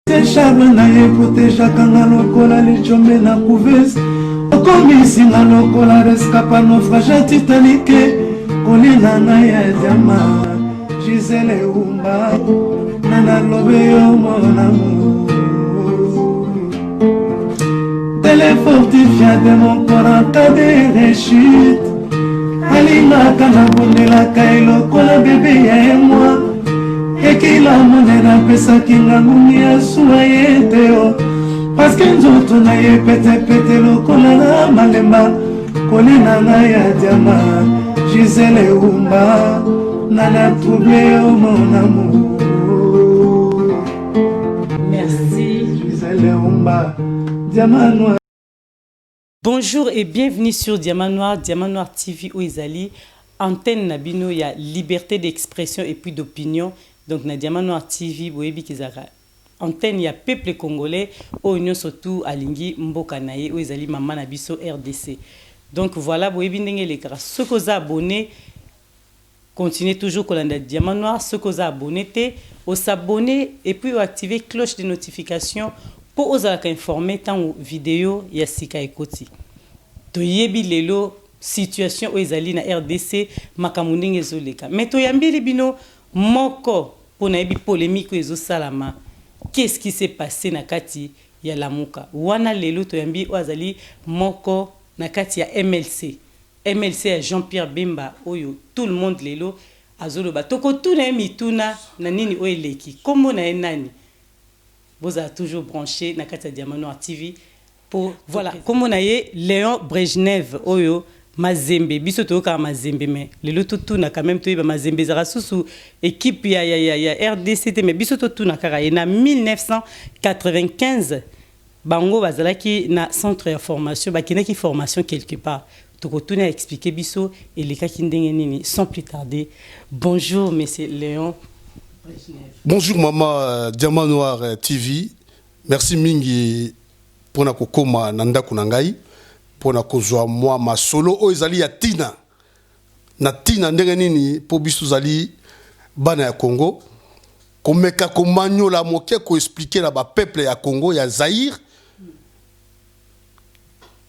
Charme na ye protejaka nga lokola lijombe na couveuse, okomisi nga lokola rescapa naufrage ya Titanic. Kolina na ya diama Gisele Umba na nalobe yo mon amour, tele fortifia de mon corps en cas de rechute. Alingaka nabondelaka ye lokola bebe ya ye mwa ekila monene, apesaki nga ngungi ya suwa ye te o parceke nzoto na ye petepete lokola na malemba. Kolina ngai ya diama Gisele Umba na na trouble yo mon amour. Merci. Gisele Umba, diamant noir. Bonjour et bienvenue sur Diamant Noir, Diamant Noir TV oyo ezali antenne na bino ya liberté d'expression et puis d'opinion. Donc na Diamant Noir TV boyebi kezaka antenne ya peuple congolais oyo nyonso tu alingi mboka na ye oyo ezali mama na biso RDC. Donc voilà, boyebi ndenge elekaka. Soki oza abonné, continuez toujours kolanda Diamant Noir. Soki oza abonné te, os'abonner et puis oactiver cloche de notification mpo ozalaka informé ntango video ya sika ekoti. Toyebi lelo situation oyo ezali na RDC, makambo ndenge ezoleka, mais toyambeli bino moko mpo nayebi polémique oyo ezosalama: qu'est-ce qui s'est passé na kati ya Lamuka wana? Lelo toyambi oyo azali moko na kati ya MLC, MLC ya Jean-Pierre Bemba, oyo tout le monde lelo azoloba. Tokotuna ye mituna na nini oyo eleki. Nkombo na ye nani? Bozala toujours branché na kati ya Diamant Noir TV po voilà, nkombo na ye Léon Brejnev oyo Mazembe. Biso toyokaka Mazembe, mais lelo totuna quand même, toyeba Mazembe ezalaka susu équipe ya RDC te, mais biso totuna kaka ye. Na 1995 bango bazalaki na centre ya formation, bakendaki formation quelque part. Tokotuna expliquer biso elekaki ndenge nini. Sans plus tarder, bonjour monsieur Léon. Bonjour maman Diamant Noir TV. Merci mingi mpona kokóma na ndako na ngai mpona kozwa mwa masolo oyo ezali ya ntina na ntina ndenge nini mpo biso tozali bana ya Congo, komeka komanyola moke, koexpliquer na bapeuple ya Congo, ya Zaire,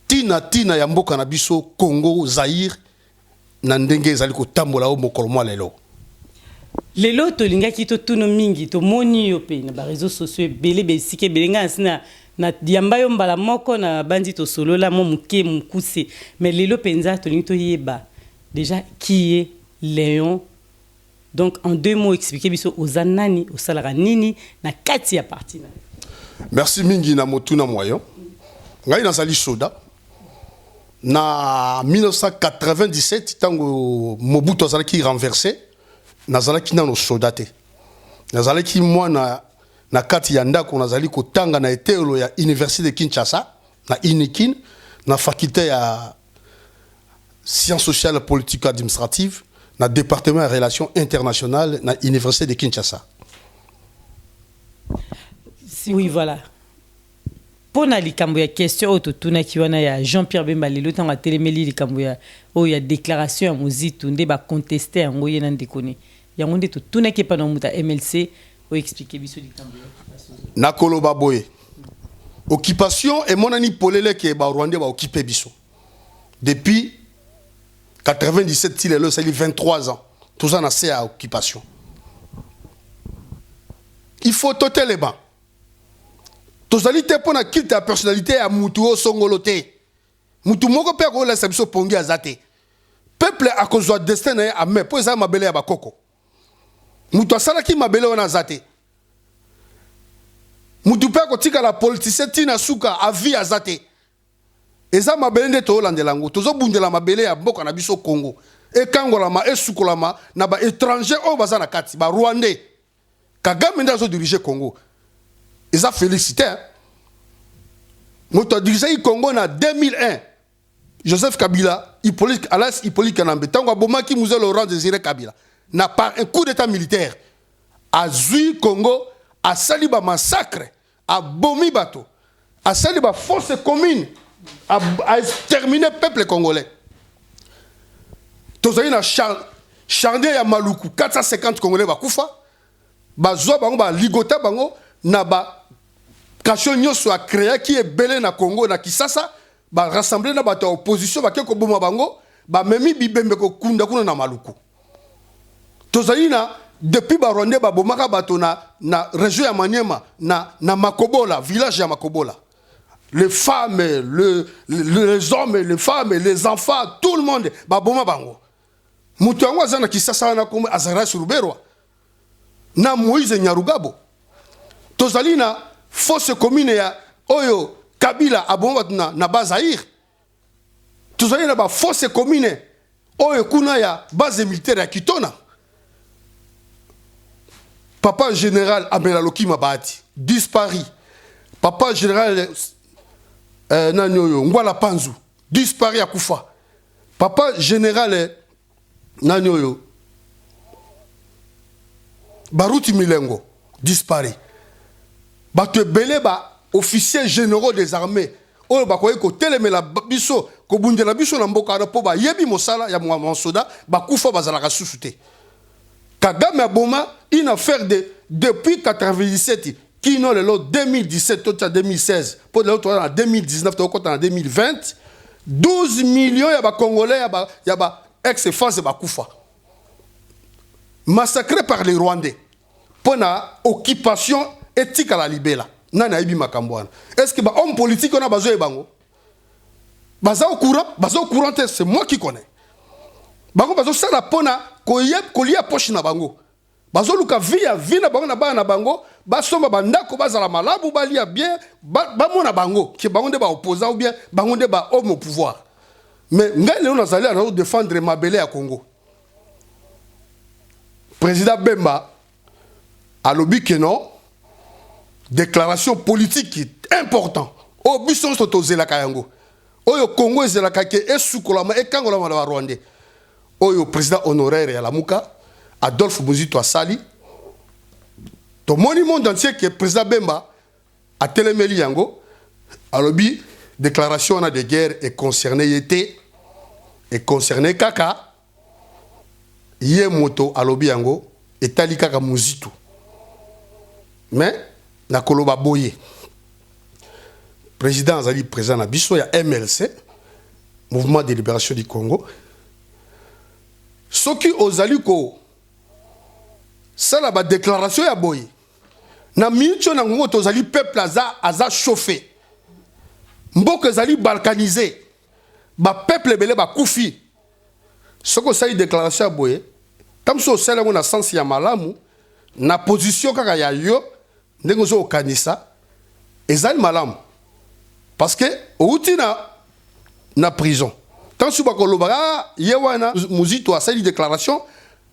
ntina ntina ya mboka na biso Congo Zaire na ndenge ezali kotambola oyo mokolo mwa lelo. Lelo tolingaki totuna mingi. Tomoni yo mpe na baréseaux sociaux ebele, besika ebele. Ngai nasi na yamba yo mbala moko na bandi, tosolola mwa moke mokuse, mais lelo mpenza tolingi toyeba déjà qui est Léon. Donc en deux mots, expliquer biso oza nani, osalaka nini na kati ya parti na. Merci mingi na motuna mwayo. Ngai nazali soda. Na 1997, ntango Mobutu azalaki renversé, nazalaki nano soda te, nazalaki mwana na kati ya ndako, nazali kotanga na eteyelo ya Université de Kinshasa, na Unikin, na faculté ya sciences sociales, politiques, administratives, na département ya relations internationales na Université de Kinshasa. Oui, voilà. Mpo na likambo ya question oyo totunaki wana ya Jean-Pierre Bemba, lelo ntango atelemeli likambo ya oyo ya déclaration ya Mozitu, nde baconteste yango ye na ndeko ne yango, nde totunaki epa na moto ya MLC oyo explique biso likambo ya. Nakoloba boye: occupation emonani polele ke Barwandais baoccupe biso depuis 97 ti lelo, esali 23 ans toza na se ya occupation. Il faut totelema. Tozali te mpo na culte ya personnalité ya mutu oyo songolo te. Mutu moko mpe akolesa biso pongi aza te. Peuple akozwa destin na ye ame mpo eza mabele ya bakoko. Mutu asalaki mabele wana aza te. Mutu mpe akotikala politicien ntina suka avi aza te. Eza mabele nde tozolandela yango, tozobundela mabele ya mboka na biso Congo ekangolama, esukolama na baétranger oyo baza na kati, Barwandais. Kagame nde azodirige Congo, eza Félix te. Moto adirijaki Congo na 2001, Joseph Kabila Hippolyte, alias Hippolyte Kanambe, ntango abomaki Mzee Laurent Désiré Kabila na par un coup d'état militaire, azwi Congo, asali bamassacre, abomi bato, asali baforce commune, aextermine peuple congolais. Tozali na charnier ya Maluku, 450 Congolais bakufa, bazwa bango, baligota bango na ba Cachot nyonso acréaki ebele na Congo, na Kisasa, barassemble na bato ya opposition, bake koboma bango, bamemi bibembe kokunda kuna na Maluku. Tozali na depuis Barwandais babomaka bato na région ya Maniema, na Makobola, village ya Makobola. Les femmes, les hommes, les femmes, les enfants, tout le monde baboma bango. Moto yango aza na Kisasa wana, kombo Azarias Ruberwa na Moïse Nyarugabo. Tozali na fosse commune ya oyo Kabila aboma bato na Bazaire. Tozali na bafosse commune oyo kuna ya base militaire ya Kitona. Papa général Amela Lokima Bahati disparu, papa général nani oyo Ngwala Panzu disparu, akufa. Papa général nani oyo Baruti Milengo disparu. Bato ebele, ba officiers généraux des armées oyo bakoki kotelemela biso, kobundela biso na mboka wana, mpo bayebi mosala ya mwa soda, bakufa, bazalaka susu te. Kagame aboma, une affaire de depuis 97 kino lelo 2017, totia 2016, mpo lelo toza na 2019, tokokɔta na 2020, 12 millions ya Bacongolais ya ba ex FAZ bakufa, massacré par les Rwandais mpo na occupation etikala libela. Nani ayebi makambo wana? Est ce que bahomme politique wana bazoyeba yango? Baza au courant? Baza au courant te. C'est moi qui connais bango. Bazosala mpona kolia poche na bango, bazoluka vie ya vie na bango na bana na bango, basomba bandako, bazala malamu, balia bien, bamona bango ke bango nde baopposant ou bien bango nde bahomme au pouvoir. Mais ngai lelo nazali aza kodéfendre mabele ya Congo. Président Bemba alobi ke non, déclaration politique important oyo biso nyonso tozelaka yango, oyo Congo ezelaka ke esukolama, ekangolama na Barwandais, oyo président honoraire ya Lamuka Adolphe Muzito asali. Tomoni monde entier ke président Bemba atelemeli yango, alobi déclaration wana de guerre econcerne ye te, econcerne kaka ye moto alobi yango, etali kaka Muzito. Mais nakoloba boye, président azali président na biso ya MLC, Mouvement de Libération du Congo. Soki ozali kosala badéclaration ya boye na miniti oyo na ngongo tozali, peuple aza chauffé, mboka ezali balkanisé, bapeuple ebele bakufi. Soki osali déclaration ya boye, ntango mosusu osali yango na sens ya malamu, na position kaka ya yo ndenge ozo kokanisa ezali malamu, parce que outi na prison. Ntango mosusu bakolobaka: "Ah, ye wana Muzito asali déclaration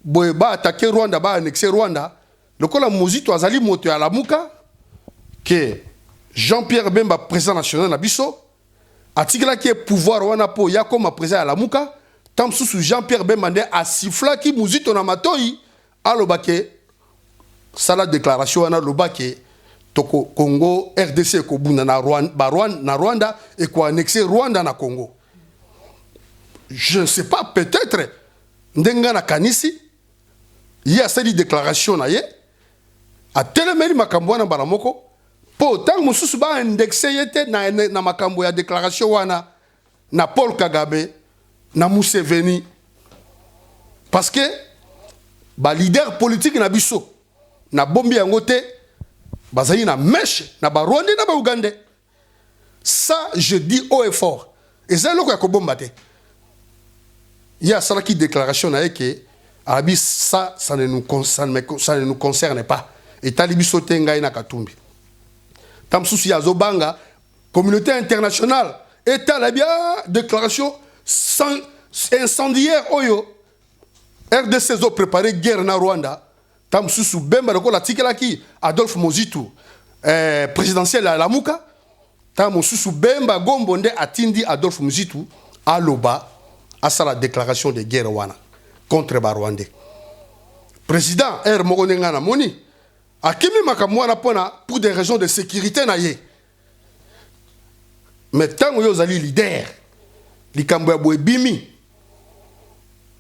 boye, baattaquer Rwanda, baannexe Rwanda." Lokola Muzito azali moto ya Lamuka, ke Jean-Pierre Bemba, président national na biso, atikelaki ye pouvoir wana mpo ya koma président ya Lamuka, ntango mosusu Jean-Pierre Bemba nde asiflaki Muzito na matoi, aloba ke sala déclaration wana, aloba ke toko Congo RDC ekobunda na Rwanda, ba Rwanda, na Rwanda, ekoannexe Rwanda na Congo. Je ne sais pas, peut-être ndenge ngai nakanisi, ye asali déclaration na ye, atelemeli makambo wana mbala moko, mpo ntango mosusu baindexe ye te na makambo ya déclaration wana na Paul Kagame, na Museveni, parce que baleader politique na biso, nabombi yango te, bazali na mèche na Barwandais, na Baugandais. Ça, je dis haut et fort, eza eloko ya kobomba te. Ye asalaki déclaration na ye ke alobi ça, ça ne nous concerne pas, etali biso te, ngai na Katumbi. Ta mosusu ye azobanga communauté internationale etala bia déclaration sans incendiaire oyo RDC ezoprépare guerre na Rwanda. Ta mosusu Bemba, lokola atikelaki Adolphe Muzito présidentiel ya Lamuka, ta mosusu Bemba Gombo nde atindi Adolphe Muzito aloba, asala déclaration de guerre wana contre Barwandais. Président r moko ndenge ngai namoni akimi makambo wana mpona pour des raisons de sécurité na ye. Mais ntango yo ozali leader, likambo ya boye ebimi,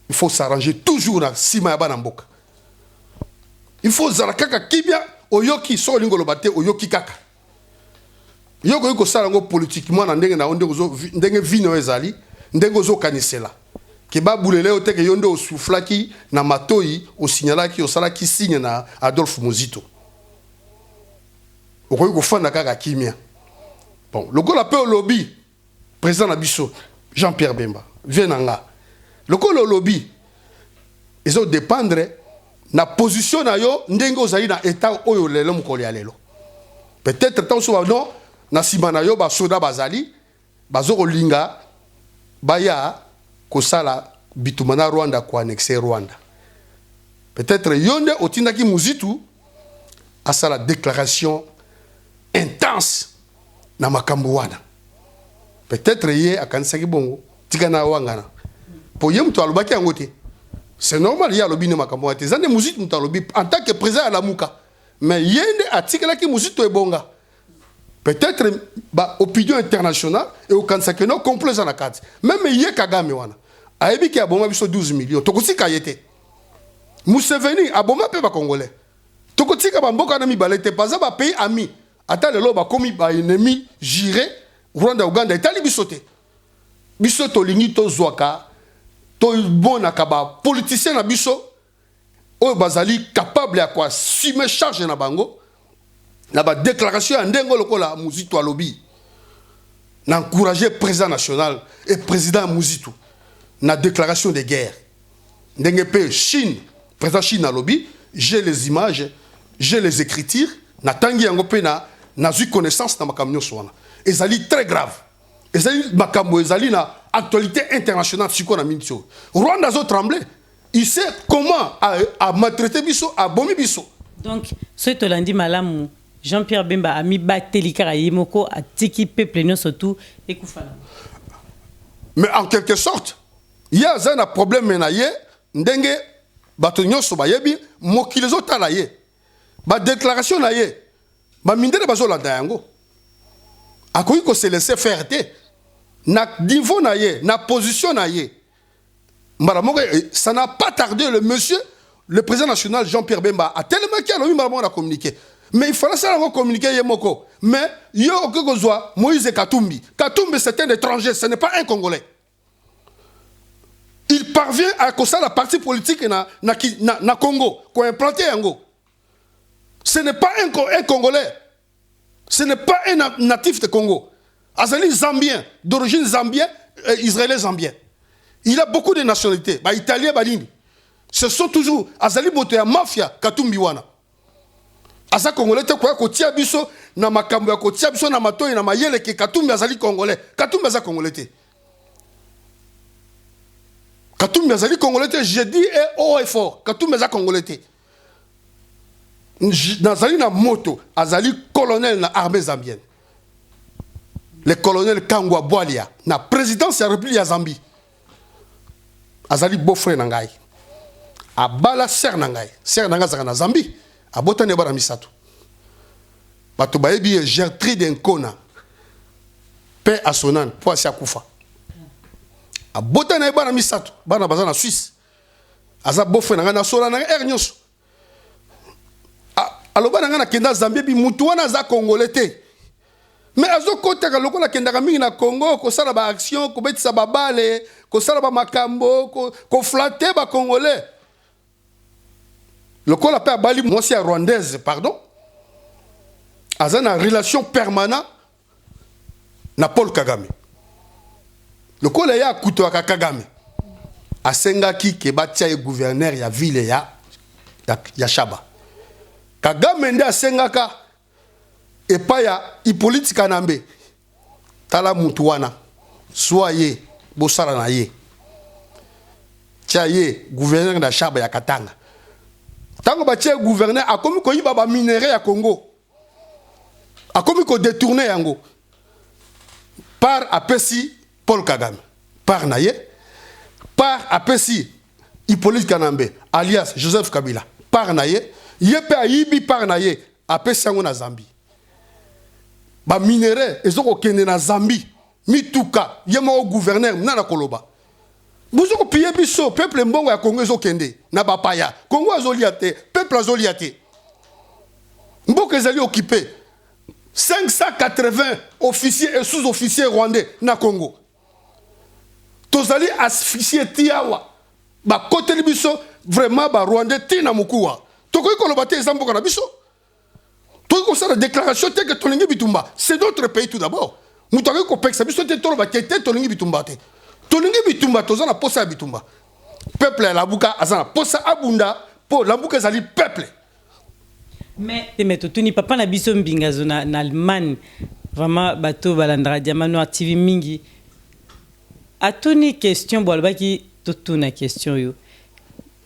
il faut s'arranger toujours na nsima ya bana mboka. Il faut ozala kaka kimia. Oyoki, soki olingi oloba te, oyoki kaka. Yo okoki kosala yango politiquement na ndenge na yo, ndenge vie na yo ezali, ndenge ozokanisela ke babulele yo te, ke yo nde osoufflaki na matoi, osignalaki, osalaki signe na Adolphe Muzito. Okoki kofanda kaka kimia. Bon, lokola mpe olobi président na biso Jean-Pierre Bemba, vie na nga, lokola olobi ezodépendre na position na yo, ndenge ozali na état oyo lelo, mokolo ya lelo. Peut-être ntango so bano na nsima na yo basoda bazali, bazokolinga baya kosala bitumba na Rwanda, koannexer Rwanda. Peut-être yo nde otindaki Muzitu asala déclaration intense na makambo wana. Peut-être ye akanisaki bongo, tika na wangana, po ye moto alobaki yango te. C'est normal, ye alobi nde makambo wana te, eza nde Muzitu moto alobi en tant que président ya Lamuka. Mais ye nde atikelaki Muzitu ebonga. Peut-être baopinion internationale ekokanisaki no complot eza na kati. Même ye Kagame wana ayebi ke aboma biso 12 millions, tokotika ye te. Museveni aboma mpe bacongolais, tokotika bamboka wana mibale te, baza bapays ami. Ata lelo bakomi baennemi juré, Rwanda, Uganda, etali biso te. Biso tolingi tozwaka, tomonaka bapoliticien na biso oyo bazali capable ya koassume charge na bango na badéclaration ya ndenge lokola Muzitu alobi. Na encourager président national et président Muzitu na déclaration de guerre, ndenge mpe Chine, président Chine alobi. J'ai les images, j'ai les écritures, natangi yango mpe na nazwi connaissance na makambo nyonso wana. Ezali très grave, ezali makambo ezali na actualité internationale sikoyo na miniti oyo. Rwanda azotremble, il sait comment amaltraité biso, abomi biso. Donc soki tolandi malamu, Jean-Pierre Bemba amibateli kaka ye moko, atiki peuple nyonso tu ekufa na. Mais en quelque sorte ye aza na problème na ye, ndenge bato nyonso bayebi, mokili ezotala ye, badéclaration na ye, bamindele bazolanda yango. Akoki kose laisser faire te na niveau na ye, na position na ye. Mbala moko, ça n'a pas tardé, le monsieur le président national Jean-Pierre Bemba atelemaki, alobi mbala moko na communiqué. Mais il fallait asala yango communiqué ye moko. Mais yo okoki kozwa Moïse Katumbi. Katumbi, c'est un étranger, ce n'est pas un Congolais. Il parvient à kosala parti politique na Congo, koimplanter yango. Ce n'est pas un Congolais, ce n'est pas un natif de Congo. Azali zambien d'origine, zambien, israélien zambien, il a beaucoup de nationalités, baitalien, banini. Ce sont toujours, azali moto ya mafia. Katumbi wana aza Congolais te. Koya kotia biso na makambo ya kotia biso na matoi na mayele ke Katumbi azali Congolais, Katumbi aza Congolais te. Katumbi azali Congolais te, je dis et haut et fort, Katumbi aza Congolais te. Nazali na moto azali colonel na armée zambienne, le colonel Kangwa Bwalia, na présidence ya République ya Zambie. Azali beau-frère na ngai, abala sœur na ngai. Sœur na ngai azalaka na Zambie, abotani bana misato. Bato bayebi ye, Gertrude Nkona mpe asonan, mpo asi akufa. Abotani na ye bana misato, bana baza na Suisse. Aza beau-frère na ngai, nasola na ngai heure nyonso. Aloba na ngai, nakenda Zambie, bi mutu wana aza Congolais te, mais azokotaka lokola akendaka mingi na Congo kosala baaction, kobetisa babale, kosala bamakambo, koflatter bacongolais. Lokola mpe abali mwasi ya rwandaise, pardon, aza na relation permanent na Paul Kagame. Lokola ye akutwaka Kagame, asengaki ke batia ye gouverneur ya ville ya Shaba. Kagame nde asengaka epai ya Hippolyte Kanambe: tala mutu wana, zwa ye, bosala na ye, tia ye gouverneur na Shaba ya Katanga. Ntango batie gouverneur, akomi koyiba baminerai ya Congo, akomi kodétourner yango. Par apesi Paul Kagame part na ye, part apesi Hippolyte Kanambe alias Joseph Kabila part na ye. Ye mpe ayibi part na ye, apesi yango na Zambie. Baminerai ezokokende na Zambie, mituka, ye moko gouverneur nana koloba bozo kopiller biso peuple. Mbongo ya Congo ezokende na bapaya, Congo azolia te, peuple azolia te, mboka ezali occupé. 580 officiers et sous-officiers rwandais na Congo. Tozali asphyxié ti awa. Bakoteli biso vraiment ba Rwandais ti na mokuwa. Tokoki koloba te eza mboka na biso. Tokoki kosala déclaration te ke tolingi bitumba. C'est notre pays tout d'abord. Moto akoki kopekisa biso te toloba ke te tolingi bitumba te. Tolingi bitumba, toza na posa ya bitumba. Peuple ya Lamuka aza na posa abunda mpo Lamuka ezali peuple. Mais te, mais totuni papa na biso Mbingazo na Allemagne, vraiment bato balandaka Diamant Noir TV mingi. Atuni question bo alobaki totuna question oyo.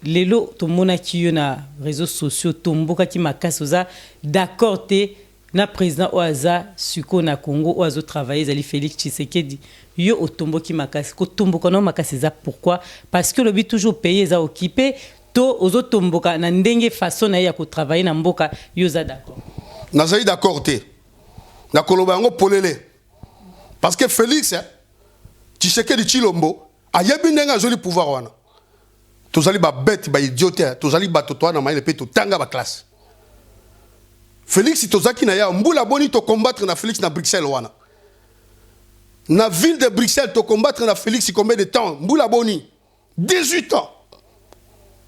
Lelo tomonaki yo na réseaux sociaux, tombokaki makasi, oza d'accord te na président oyo aza sikoyo na Congo, oyo azotravaille, ezali Félix Tshisekedi. Yo otomboki makasi. Kotomboka nao makasi eza pourquoi? Parce que olobi toujours pays eza occupé, to ozotomboka na ndenge façon na ye ya kotravaille na mboka, yo oza d'accord? Nazali d'accord te, nakoloba yango polele, parce que Félix Tshisekedi Tshilombo ayebi ndenge azoli pouvoir wana. Tozali babêtes, baidiots te, tozali bato toa na mayele mpe totanga baclasse. Félix, tozalaki na ye mbula boni tocombattre na Félix na Bruxelles wana, na ville de Bruxelles. Tocombattre na Félix combien de temps? Mbula boni? 18 ans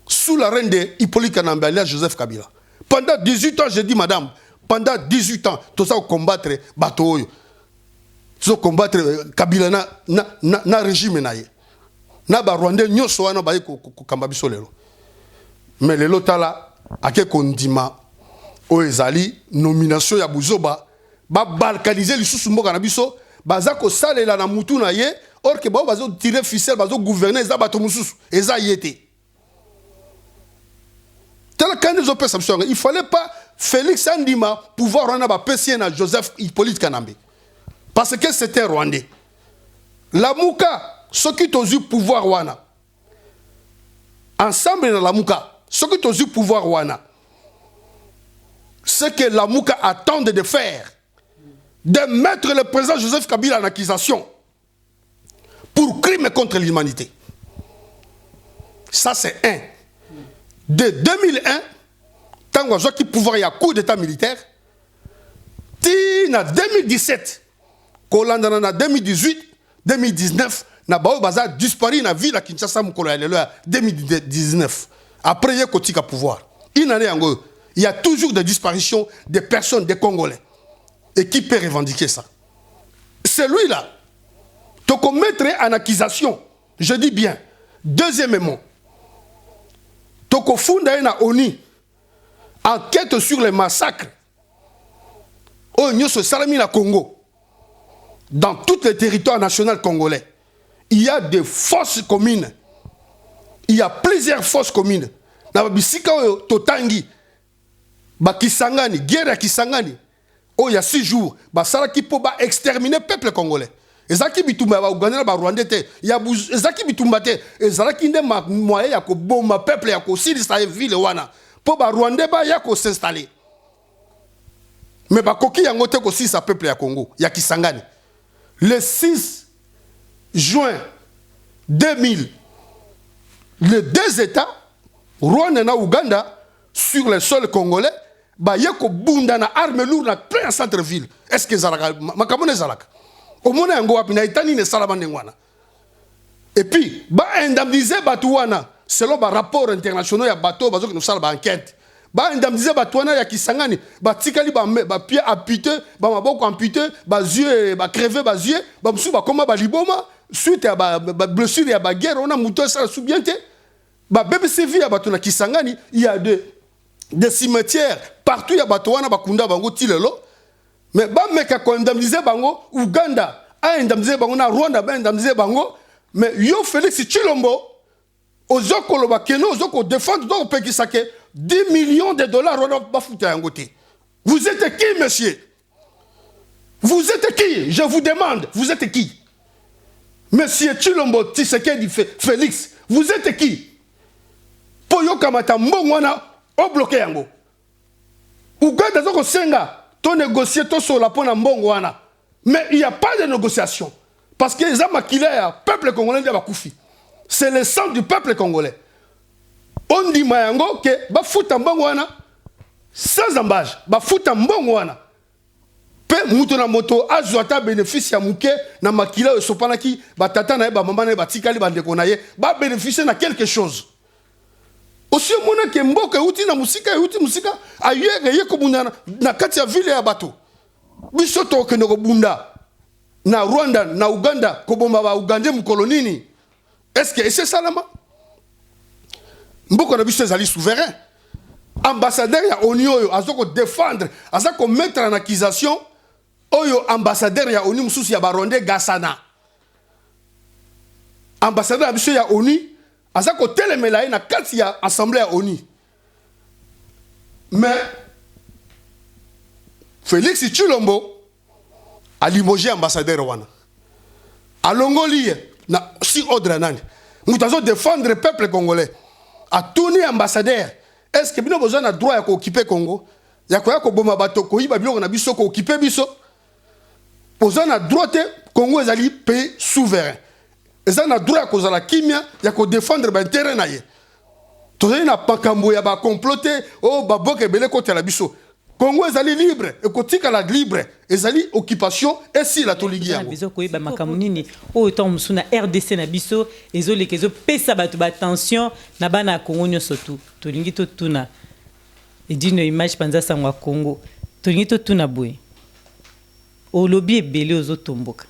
sous la règne de Hippolyte Kanambe alias Joseph Kabila. Pendant 18 ans, je dis, madame, pendant 18 ans toza kocombattre bato oyo, tozocombattre Kabila na régime na ye na Barwandais nyonso wana baye kokamba biso lelo. Mais lelo tala, ake kondima oyo ezali nomination ya buzoba, babalkanize lisusu mboka na biso. Baza kosalela na mutu na ye, or ke bao bazotire ficelle, bazogouverne, eza bato mosusu, eza ye te. Tala kandi ezopesa biso yango. Il fallait pas Félix andima pouvoir wana bapesi ye na Joseph Hippolyte Kanambe, parce que c'était rwandais. Lamuka, soki tozwi pouvoir wana ensemble na Lamuka, soki tozwi pouvoir wana, ce que Lamuka attendent de faire, de mettre le président Joseph Kabila en accusation pour crime contre l'humanité. Ça, c'est un. De 2001, ntango azwaki pouvoir ya coup d'état militaire, ti na 2017, kolandana na 2018, 2019, na baoyo baza disparu na ville ya Kinshasa mokolo ya lelo ya 2019, après ye kotika pouvoir, une année yango, il y a toujours des disparitions des personnes, des Congolais. Et qui peut revendiquer ça? Celui-là tokomettre en accusation, je dis bien. Deuxièmement, tokofunda ye na ONU enquête sur les massacres oyo nyonso esalami na Congo. Dans tous les territoires nationaux congolais, il y a des fosses communes, il y a plusieurs fosses communes na babisika oyo totangi, bakisangani, guerre ya Kisangani oyo ya 6 jours basalaki mpo baexterminer peuple congolais. Ezalaki bitumba ya Baugandais na Barwandais te, ezalaki bitumba te, ezalaki nde moyen ya koboma peuple, ya kosilisa ye ville wana mpo Barwandais baya kos'installer. Mais bakoki yango te kosilisa peuple ya Congo ya Kisangani. Le 6 juin 2000, les deux états, Rwanda na Uganda, sur le sol congolais, baye kobunda na arme lourde na plein centre ville. Est ce que ezalaka makambo na ezalaka omona yango wapi na eta nini esalama ndenge wana? Et puis baindemnize bato wana selon barapport internationaux ya bato oyo bazokende kosala baenquête. Baindemnize bato wana ya Kisangani, batikali bapieds amputé, bamaboko amputé, bayeux bacrevé, bayeux bamosusu bakóma baliboma suite ya bablessure ya baguerre wana. Moto esala su bien te, babebisi vie ya bato na Kisangani. Il y a des cimetières partout ya bato wana, bakunda bango ti lelo. Mais bameka koindemnize bango, Uganda aindemnize bango na Rwanda baindemnize bango. Mais yo Félix Tshilombo, ozo koloba keno ozo kodéfendre, ozo kopekisa ke 10 millions de dollars wana bafuta yango te. Vous êtes qui, monsieur? Vous êtes qui? Je vous demande, vous êtes qui, monsieur Tshilombo Tshisekedi Félix? Vous êtes qui mpo yokamata mbongo wana obloquer yango? Uganda aza kosenga tonégocie, tosola mpo na mbongo wana, mais il y a pas de négociation, parce que eza makila ya peuple congolais nde bakufi, c'est le sang du peuple congolais. Ondima yango ke bafuta mbongo wana sans ambages, bafuta mbongo wana. Mpe moto na moto azwa ata benefice ya moke na makila oyo esopanaki, batata na ye, bamama na ye batikali, bandeko na ye babeneficie na quelque chose. Osi omona ke mboka euti na mosika, euti mosika ailleurs, eye kobunda na kati ya ville ya bato. Biso tokokende kobunda na Rwanda, na Uganda, kobomba ba Ougandais mokolo nini? Est-ce que esi esalama? Mboka na biso ezali souverain. Ambassadeur ya ONU oyo aza kodefendre, aza komettre en accusation oyo ambassadeur ya ONU mosusu ya Barwandais, Gasana. Ambassadeur ya biso ya ONU aza kotelemela ye na kati ya assemblée ya ONU. Mais Félix Tshilombo alimoge ambassadeur wana, alongoli ye na sur ordre ya nani? Moto azodefendre peuple congolais atuni ambassadeur: est ce que bino boza na droit ya kooccuper Congo, ya koya koboma bato, koyiba biloko na biso, kooccuper biso? Oza na droit te. Congo ezali pays souverain, eza na droit ya kozala kimia, ya kodefendre baintérêt na ye. Tozali na makambo ya bacomplot te oyo baboka ebele kotela biso. Congo ezali libre, ekotikala libre. Ezali occupation esila, tolingi yango. Besoin koyeba makambo nini oyo ntango mosusu na RDC na biso ezoleka, ezopesa bato batension na bana ya Congo nyonso. Tu tolingi totuna Edino Image, mpanza sango ya Congo, tolingi totuna boye: olobi ebele, ozotomboka,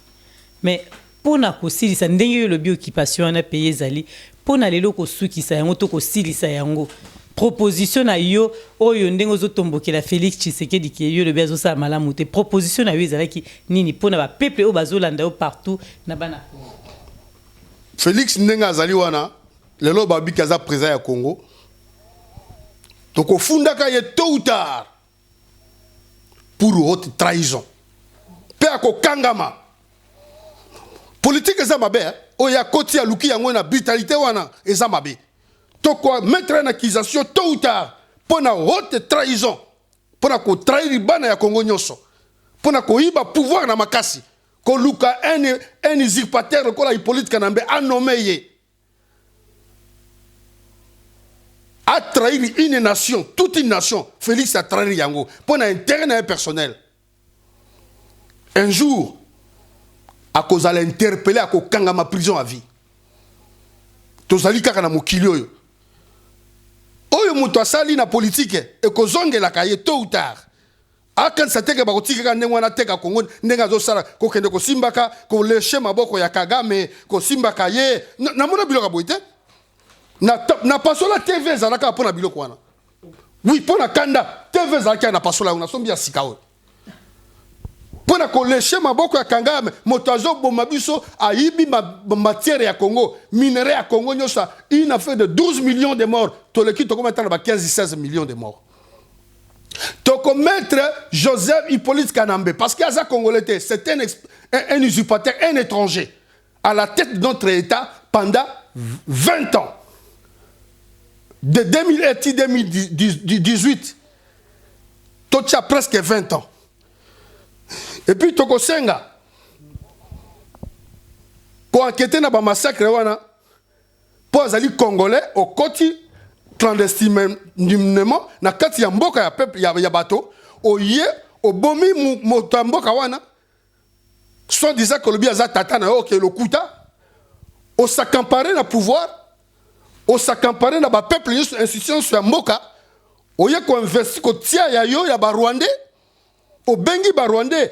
mais mpo na kosilisa ndenge oyo olobi occupation wana pays ezali, mpo na lelo kosukisa yango to kosilisa yango, proposition na yo oyo ndenge ozotombokela Félix Tshisekedi ke yo olobi azosala malamu te, proposition na yo ezalaki nini mpo na bapeuple oyo bazolanda yo partout na bana Congo? Félix ndenge azali wana lelo, babiki aza président ya Congo, tokofundaka ye tôt ou tard pour haute trahison mpe akokangama. Politike eza mabe oyo akoti, aluki yango na brutalité wana, eza mabe. Tokomettre en accusation tôt ou tard mpo na haute trahison, mpo na kotrahir bana ya Congo nyonso, mpo na koyiba pouvoir na makasi, koluka un usurpateur lokola Hippolyte Kanambe anome ye, a trahir une nation, toute une nation. Félix a trahir yango mpo na intérêt na ye personnel. Un jour akozala interpellé, akokangama prison à vie. Tozali kaka na mokili oyo, oyo moto asali na politike ekozongelaka ye tôt ou tard. Akanisa teke bakotikaka ndenge wana, teka Kongo ndenge azosala, kokende kosimbaka, kolécher maboko ya Kagame, kosimbaka ye. Namona biloko ya boye te. Na Pasola TV ezalaka mpo na biloko wana. Oui, mpo na kanda TV ezalaki na Pasola yango, nasombi ya sika oyo mpo na kolécher maboko ya Kagame. Moto azoboma biso, ayibi matière ya Congo, minerai ya Congo nyonso. Une affaire de 12 millions de morts, toleki, tokoma ata na ba 15 16 millions de morts. Tokomettre Joseph Hippolyte Kanambe, parce que aza congolais te, c'est un usurpateur, un étranger à la tête de notre État pendant 20 ans, de 2001 2018, totia presque 20 ans. Et puis tokosenga koenquêter na bamassacre wana, mpo azali congolais. Okoti clandestinement na kati ya mboka ya peuple ya bato, oye obomi moto ya mboka wana, soi-disant kolobi aza tata na yo. Oke lokuta, os'accaparer na pouvoir, os'accaparer na bapeuple nyonso, institution nyonso ya mboka, oye koinvestir, kotia ya yo ya Barwandais. Obengi Barwandais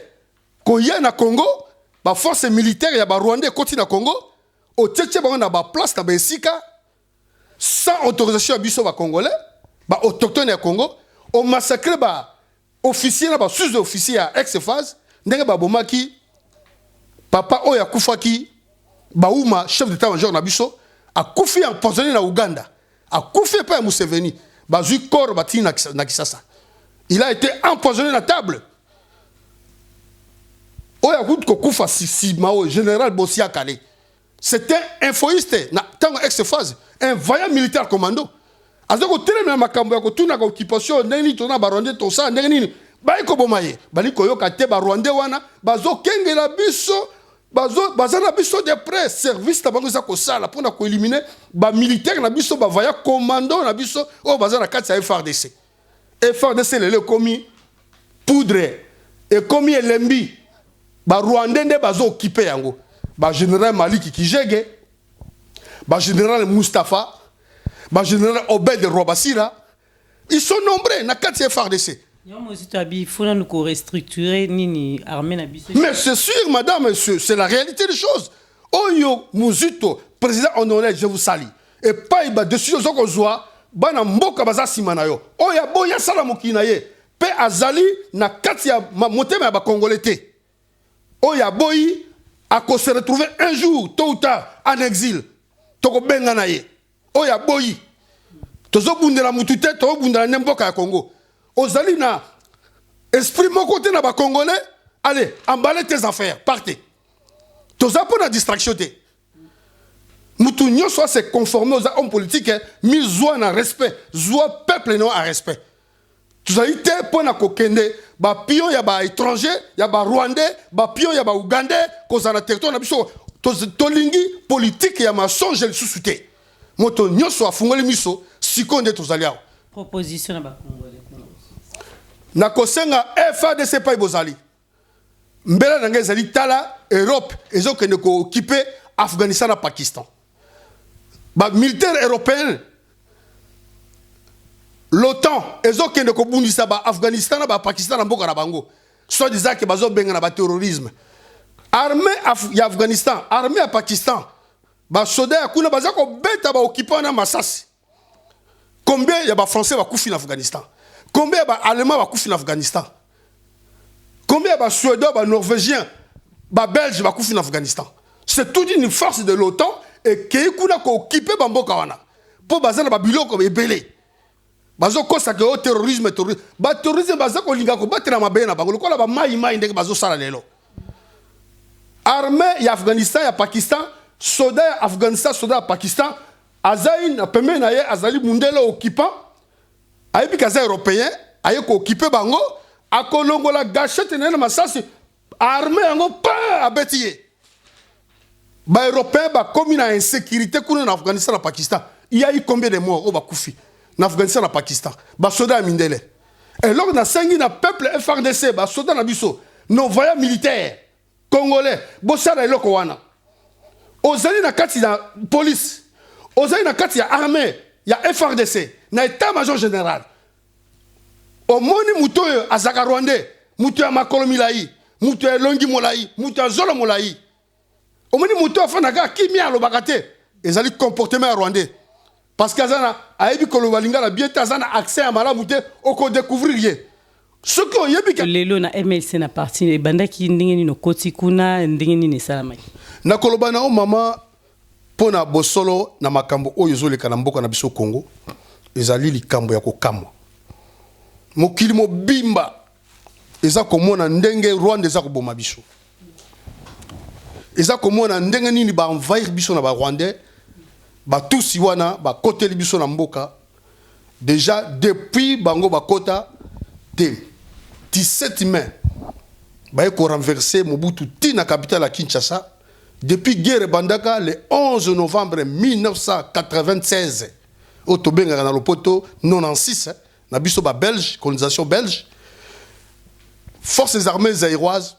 koya na Congo, baforce militaire ya Barwandais ekoti na Congo, otietie bango na baplace, na baesika, sans autorisation ya biso Bacongolais, baautochtone ya Congo. Omassacre baofficier na basous-officier ya ex-FAZ, ndenge babomaki papa oyo akufaki, Bauma, chef d'état major na biso, akufi empoisonné na Uganda, akufi epai ya Museveni, bazwi corps batini na Kisasa. Il a été empoisonné na table. Oyo akuti kokufa nsima oyo, général Bosia Kale, c'était un infoïste na ntango ex-FAZ, un vaillant militaire commando, aza kotelemela makambo ya kotunaka occupation, ndenge nini toza na Barwandais, tosala ndenge nini. Bayi koboma ye, bali koyoka te. Barwandais wana bazokengela biso, baza na biso de près. Service na bango eza kosala mpona koéliminer bamilitaire na biso, bavaillant commando na biso oyo baza na kati ya FARDC. FARDC lelo ekomi poudre. Ekomi elembi, ba Rwandais nde bazo occuper yango. Ba général Maliki Kijege, ba général Mustapha, ba général Obed Rwabasira, ils sont nombreux na kati ya FARDC. Yango Mozito abi faut nanu ko restructurer nini armée na biso. Mais c'est sûr, madame, c'est la réalité des choses. Oyo Muzito, président honoraire, je vous salue. Epai ba décision oza kozwa, bana mboka baza nsima na yo. Oyo aboyi asala mokili na ye mpe azali na kati ya motema ya bakongole te. Oyo aboyi akose retrouver un jour, tôt ou tard, en exil. Tokobenga na ye. Oyo aboyi, tozobundela mutu te, tozobundela nde mboka ya Congo. Ozali na esprit moko te na bakongolais, allez, emballe tes affaires, partez. Toza mpo na distraction te. Mutu nyonso ase conforme. Oza homme politique, mi zwa na respect, zwa peuple no a respect. Tozali te mpo na kokende bapion ya baétranger, ya barwandais, bapion ya baougandais kozala na territoire na biso. Tolingi politique ya mensonge lisusu te. Moto nyonso afungoli miso sikoyo nde tozali awa. Proposition na bakongolais? Nakosenga FARDC epai bozali, mbela na ngai ezali: tala, Europe ezokende kooccuper Afghanistan na Pakistan. Bamilitaire européen, l'OTAN ezokende kobundisa baafghanistan na bapakistan na mboka na bango, soit disant ke bazobengana baterrorisme. Armée ya Afghanistan, armée ya Pakistan, basoda ya kuna baza kobeta baoccupant wana masasi. Combien ya bafrançais bakufi na Afghanistan? Combien ya baallemand bakufi na Afghanistan? Combien ya basuédois, banorvégien, babelge bakufi na Afghanistan? C'est toute une force de l'OTAN ekei kuna kooccuper bamboka wana mpo baza na babiloko ebele. Bazokosaka yo terrorisme, terrorisme. Baterrorisme baza kolinga kobatela mabele na bango lokola bamai mai ndenge bazosala lelo. Armée ya Afghanistan, ya Pakistan, soda ya Afghanistan, soda ya Pakistan azali na pembeni na ye, azali mundele occupant. Ayebi ke aza européen, aye kooccuper bango. Akolongola gâchette na ye na masasi, armée yango pa abeti ye. Baeuropéen bakomi na insécurité kuna na Afghanistan, na Pakistan. Il y a eu combien de morts oyo bakufi na Afghanistan, na Pakistan, basoda ya mindele? Eloko nasengi na peuple FARDC, basoda na biso, nos vaillants militaires congolais, bosala eloko wana. Ozali na kati na police, ozali na kati ya armée ya FARDC, na état major général, omoni moto oyo azalaka rwandais, moto ya makolo milai, moto ya elongi molai, moto ya zolo molai, omoni moto afandaka kimia, alobaka te, ezali comportement ya rwandais, parce que aza na, ayebi koloba lingala bien te, aza na accès ya malamu te. Okodécouvrir ye soki oyebi ke Lelo na MLC, na parti, ebandaki ndenge nini? Okoti kuna ndenge nini? Esalamaki? Nakoloba na yo, mama, mpo na bosolo na makambo oyo ezoleka na mboka na biso Congo, ezali likambo ya kokamwa. Mokili mobimba eza komona ndenge Rwanda eza koboma biso, eza komona ndenge nini baenvahir biso na barwandais, batusi wana bakoteli biso na mboka. Déjà depuis bango bakota te, 17 mai baye korenverser Mobutu ti na capitale ya Kinshasa. Depuis guerre ebandaka le 11 novembre 1996, oyo tobengaka na lopoto 96 na biso babelge, colonisation belge, forces armées zaïroises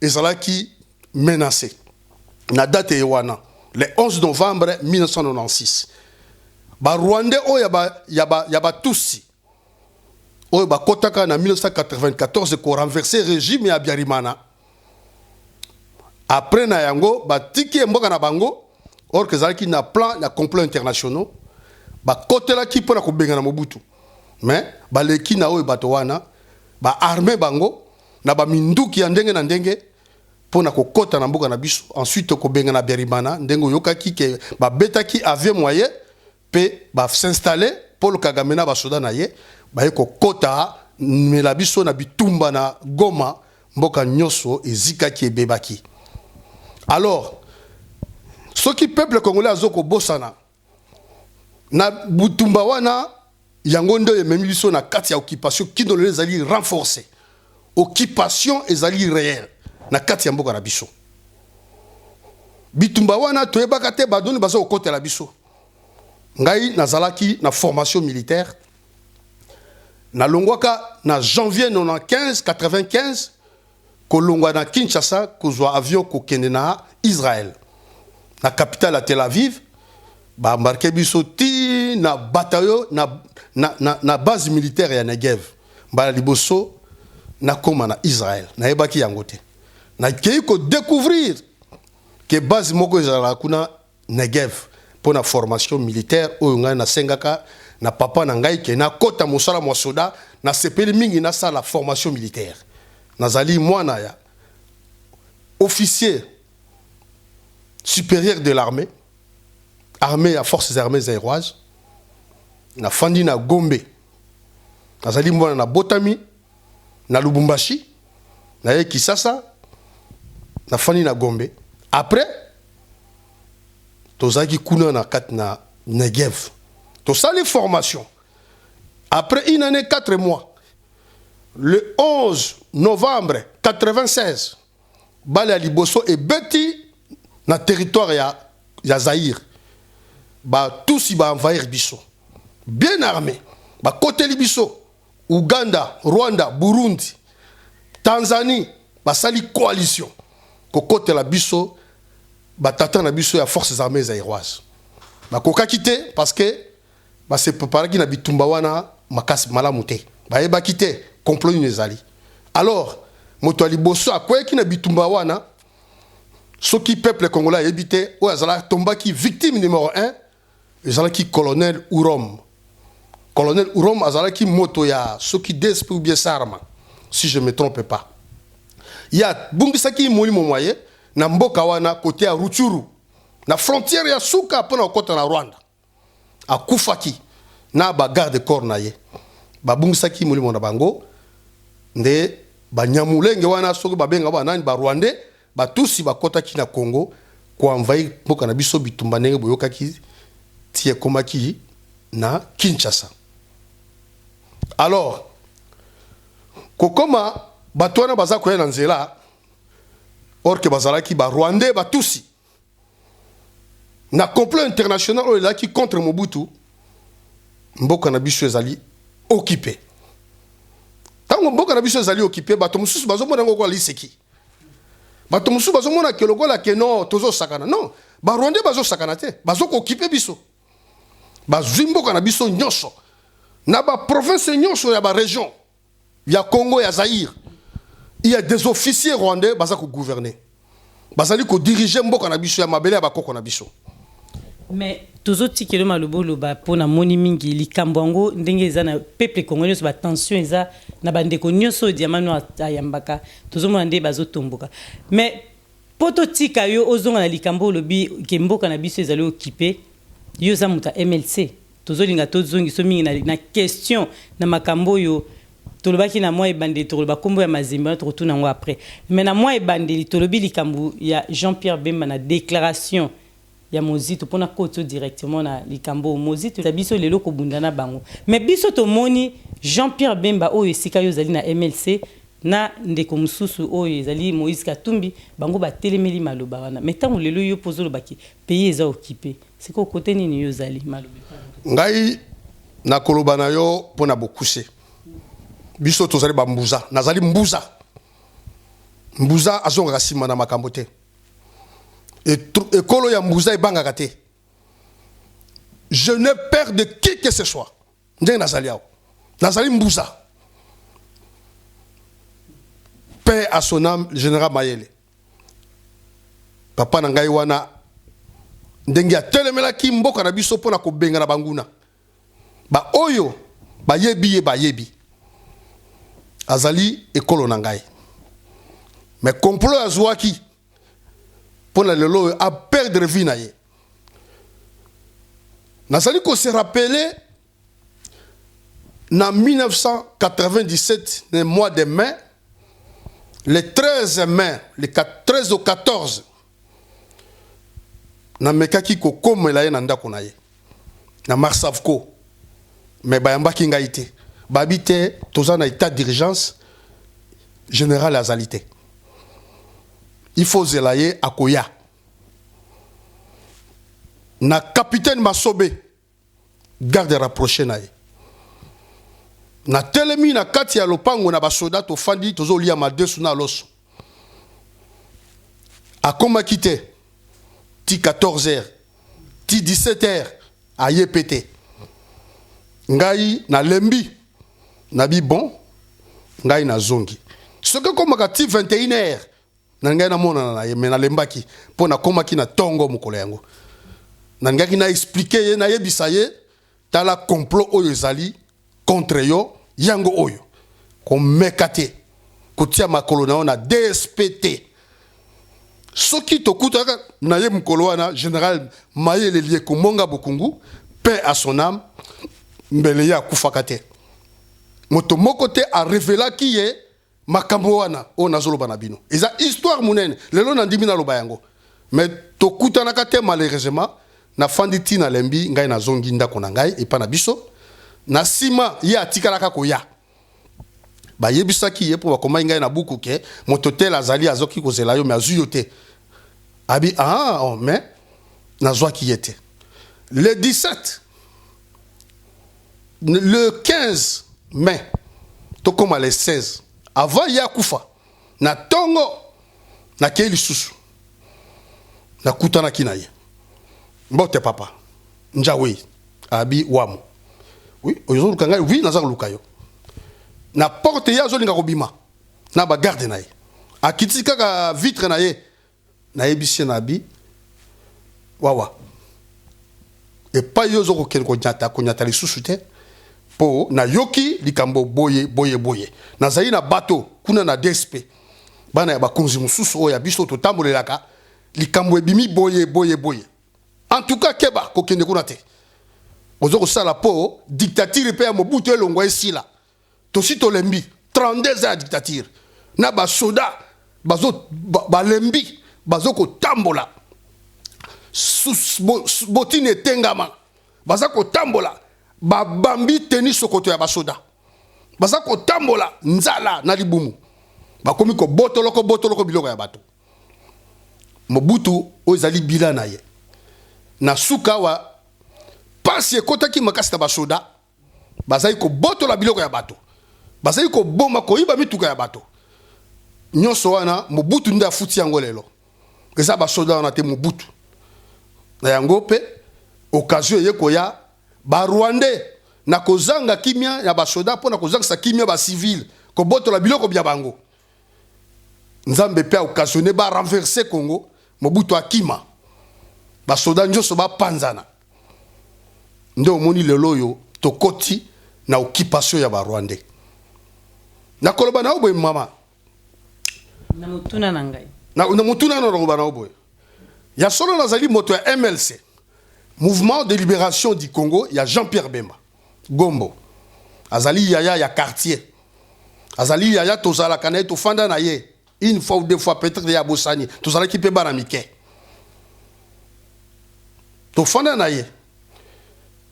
ezalaki menacé. Na date ye wana, le 11 novembre 1996, barwandais oyo ya batusi oyo bakɔtaka na 1994 korenverser régime ya Habyarimana, après na yango batiki mboka na bango, or que ezalaki na plan ya complot internationaux. Bakotelaki mpo na kobengana Mobutu, mais baleki na oyo bato wana baarme bango na baminduki ya ndenge na ndenge mpo na kokɔta na mboka na biso, ensuite kobengana Habyarimana. Ndenge oyokaki ke babetaki avion moyen mpe bas'installer, Paul Kagame na basoda na ye baye kokɔta mela biso na bitumba na Goma. Mboka nyonso ezikaki, ebebaki. Alors soki peuple congolais azo kobosana na butumba wana, yango nde ememi biso na kati ya occupation kino lelo ezali renforcé. Occupation ezali réel na kati ya mboka na biso. Bitumba wana toyebaka te badoni baza kokotela biso. Ngai nazalaki na formation militaire, nalongwaka na janvier 95 95. Kolongwa na Kinshasa kozwa avion kokende na Israël, na capitale ya Tel Aviv, ba embarquer biso ti na bataillon na base militaire ya Negev. Mbala liboso nakoma na Israël, nayebaki yango te. Nakei ko découvrir que base moko ezalaka kuna Negev mpo na formation militaire oyo ngai nasengaka na papa na ngai ke nakota mosala mwa soda. Nasepeli mingi nasala formation militaire. Nazali mwana ya officier supérieur de l'armée, armée ya Forces armées zaïroises. Nafandi na Gombe. Nazali mwana, nabotami na Lubumbashi, naye Kisasa, nafandi na Gombe. Après tozalaki kuna na kati na Negev, tosali formation. Après une année 4 mois, le 11 novembre 96, balle ya liboso ebeti na territoire ya Zaïre. Batusi baenvahir biso bien armé, bakoteli biso. Uganda, Rwanda, Burundi, Tanzanie basali coalition kokotela biso. Batata na biso ya Forces armées zaïroises bakokaki te parce que base préparaki na bitumba wana makasi malamu te, bayebaki te complot nini ezali. Alors moto ya liboso akweyaki na bitumba wana, soki peuple congolais ayebi te, oyo azalaki tombaki victime numéro 1 ezalaki colonel Urom. Colonel Urom azalaki moto ya soki DSP ou bien Sarma, si je me trompe pas. Ye abungisaki molimo mwa ye na mboka wana, côté ya Rutshuru, na frontière ya suka mpona kokɔta na Rwanda. Akufaki na bagarde corps na ye, babungisaki molimo na bango. Nde banyamulenge wana, soki babenga banani, Barwandais batusi, bakɔtaki na Congo koenvahir mboka na biso. Bitumba ndenge boyokaki ti ekomaki na Kinshasa. Alors kokoma bato wana baza koya na nzela, or que bazalaki Barwandais batusi na complot international oyo ezalaki contre Mobutu. Mboka na biso ezali occupé. Ntango mboka na biso ezali occupé, bato mosusu bazomona yango lokola liseki, bato mosusu bazomona ke lokola ke non, tozosakana. Non, Barwandais bazosakana te, bazokooccuper biso. Bazwi mboka na biso nyonso, na baprovince nyonso ya barégion ya Congo, ya Zaïre, il y a des officiers rwandais baza kogouverner, bazali kodiriger mboka na biso ya mabele ya bakoko na biso. Mais tozotikela maloba oloba mpo namoni mingi likambo yango ndenge eza na peuple congolais nyonso, batension eza na bandeko nyonso oyo Diamant Noir ayambaka, tozomona nde bazotomboka. Mais mpo totika yo ozonga na likambo olobi ke mboka na biso ezali occupé, yo oza moto ya MLC, tozolinga tozongiso mingi na question na makambo oyo tolobaki na mwa ebandeli. Tokoloba nkombo ya Mazembe wana, tokotuna yango après. Mais na mwa ebandeli tolobi likambo ya Jean Pierre Bemba na déclaration ya Mozito mpona kotio directement na likambo oyo Mozito ya biso lelo kobunda na bango. Mais biso tomoni Jean Pierre Bemba oyo esika oyo ozali na MLC na ndeko mosusu oyo ezali Moïse Katumbi, bango batelemeli maloba wana. Mais ntango lelo yo mpo ozolobaki pays eza occupé, sikoyo kote nini yo ozali maloba? Ngai nakoloba na yo mpo na bokuse. Biso tozali bambuza, nazali mbuza. Mbuza azongaka nsima na makambo te. Ekolo ya mbuza ebangaka te. Je n'ai peur de qui que ce soit. Ndenge nazali awa, nazali mbuza. Paix à son âme, général Mayele, papa na ngai wana, ndenge atelemelaki mboka na biso mpo na kobengana banguna. Baoyo bayebi ye bayebi, azali ekolo na ngai. Mais complot azwaki mpo na lelo oyo aperdre vie na ye. Nazali kose rappeler na 1997, na mois de mai, le 13 mai, le 13 au 14, namekaki kokomela ye na ndako na ye na Marsavco, mais bayambaki ngai te. Babi te, toza na état d'urgence, général azali te, il faut zela ye akoya na capitaine Masobe, garde rapproché na ye. Natelemi na kati ya lopango na basoda, tofandi, tozolia madesu na loso. Akomaki te ti 14 heures, ti 17 heures, aye pe te. Ngai nalembi, nabi bon, ngai nazongi. Soki ekomaka ti 21 heures, na ngai namonana na ye, me nalembaki mpo nakomaki na ntongo mokolo yango. Nalingaki na expliquer ye, nayebisa ye: tala complot oyo ezali contre yo, yango oyo komeka te kotia makolo na yo na DSP te. Soki tokutaka na ye mokolo wana, général Mayele Liekomonga Bokungu, paix à son âme, mbele ye akufaka te. Moto moko te arevelaki ye makambo wana oyo nazoloba na bino. Eza histoire monene, lelo nandimi naloba yango, mais tokutanaka te malheureusement. Nafandi ntina lembi, ngai nazongi ndako na ngai epa na biso. Na nsima ye atikalaka koya, bayebisaki ye mpo bakomaki ngai na buku ke moto tel azali azoki kozela yo, me azwi yo te. Abi ah, oh, mais nazwaki ye te. Le 17, le 15 mai, tokóma le 16, avant ye akufa, na ntongo nakei lisusu, nakutanaki na ye: mbote papa Njawe. Abi wamo, oui, ozoluka ngai? Oui, naza koluka yo. Na porte ye azolinga kobima na bagarde na ye, akiti kaka vitre na ye, nayebisi ye na abi: wawa, epai yo oza kokende konyata, konyata lisusu te, mpo nayoki likambo boye boye boye. Nazali na bato kuna na DSP, bana ya bakonzi mosusu oyo ya biso totambolelaka. Likambo ebimi boye boye boye. En tout cas, keba kokende kuna te. Oza kosala mpo dictature mpe ya Mobutu elongwa, esila. Tosi tolembi 32 ans ya dictature na basoda bazo balembi, bazo kotambola botini etengama, baza kotambola babambi teni sokoto ya basoda, baza kotambola nzala na libumu, bakomi kobotoloko botoloko biloko ya bato. Mobutu oyo ezali bila na ye na suka awa, pasi ekotaki makasi na basoda, bazali kobotola biloko ya bato, bazali koboma, koyiba mituka ya bato nyonso wana. Mobutu nde afuti yango lelo, eza basoda wana te, Mobutu. Na yango mpe occasion eye koya, Barwandais na kozanga kimia ya basoda mpo na kozangisa kimia bacivile, kobotola biloko bya bango. Nzambe mpe aoccasionner barenverser Congo, Mobutu akima, basoda nyonso bapanzana. Nde omoni lelo oyo tokoti na occupation ya Barwandais. Nakoloba na yo boye, mama. Na motuna na ngai. Na motuna na nakoloba na yo boye: ya solo, nazali moto ya MLC, Mouvement de Libération du Congo ya Jean-Pierre Bemba Gombo. Azali yaya ya quartier, azali yaya, tozalaka na ye, tofanda na ye une fois ou deux fois, peut-être ya bosani, tozalaki mpe bana mike, tofanda na ye.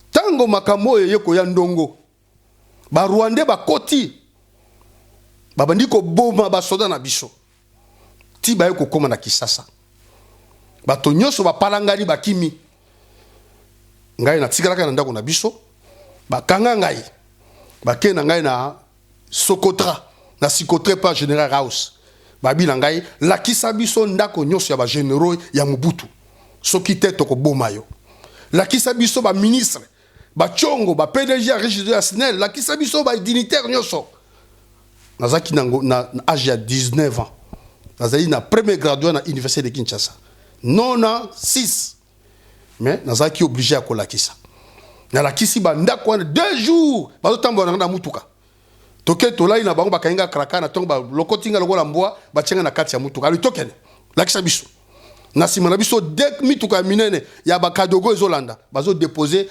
Ntango makambo oyo eye koya, ndongo Barwandais bakoti, babandi koboma basoda na biso ti baye kokóma na Kisasa, bato nyonso bapalangani, bakimi. Ngai natikalaka na ndako na biso, bakanga ngai, bakei na ngai na Sokotra, na Sikotre pa General House. Babi na ngai: lakisa biso ndako nyonso ya bagénéraux ya Mobutu, soki te tokoboma yo. Lakisa biso baministre, bacongo, ba PDG ya Régie ya SNEL, lakisa biso badignitaire nyonso. Nazalaki na age ya 19 ans, nazali na premier graduat na Université de Kinshasa 96, mais nazalaki obligé ya kolakisa. Nalakisi bandako wana 2 jours, bazotambola nanga na mutuka, toke tolali na bango, bakangi nga kraka na ntongo, balokoti nga lokola mbwa, batie nga na kati ya mutuka. Ali tokende, lakisa biso. Na nsima na biso de mituka ya minene ya bakadogo ezolanda, bazodépose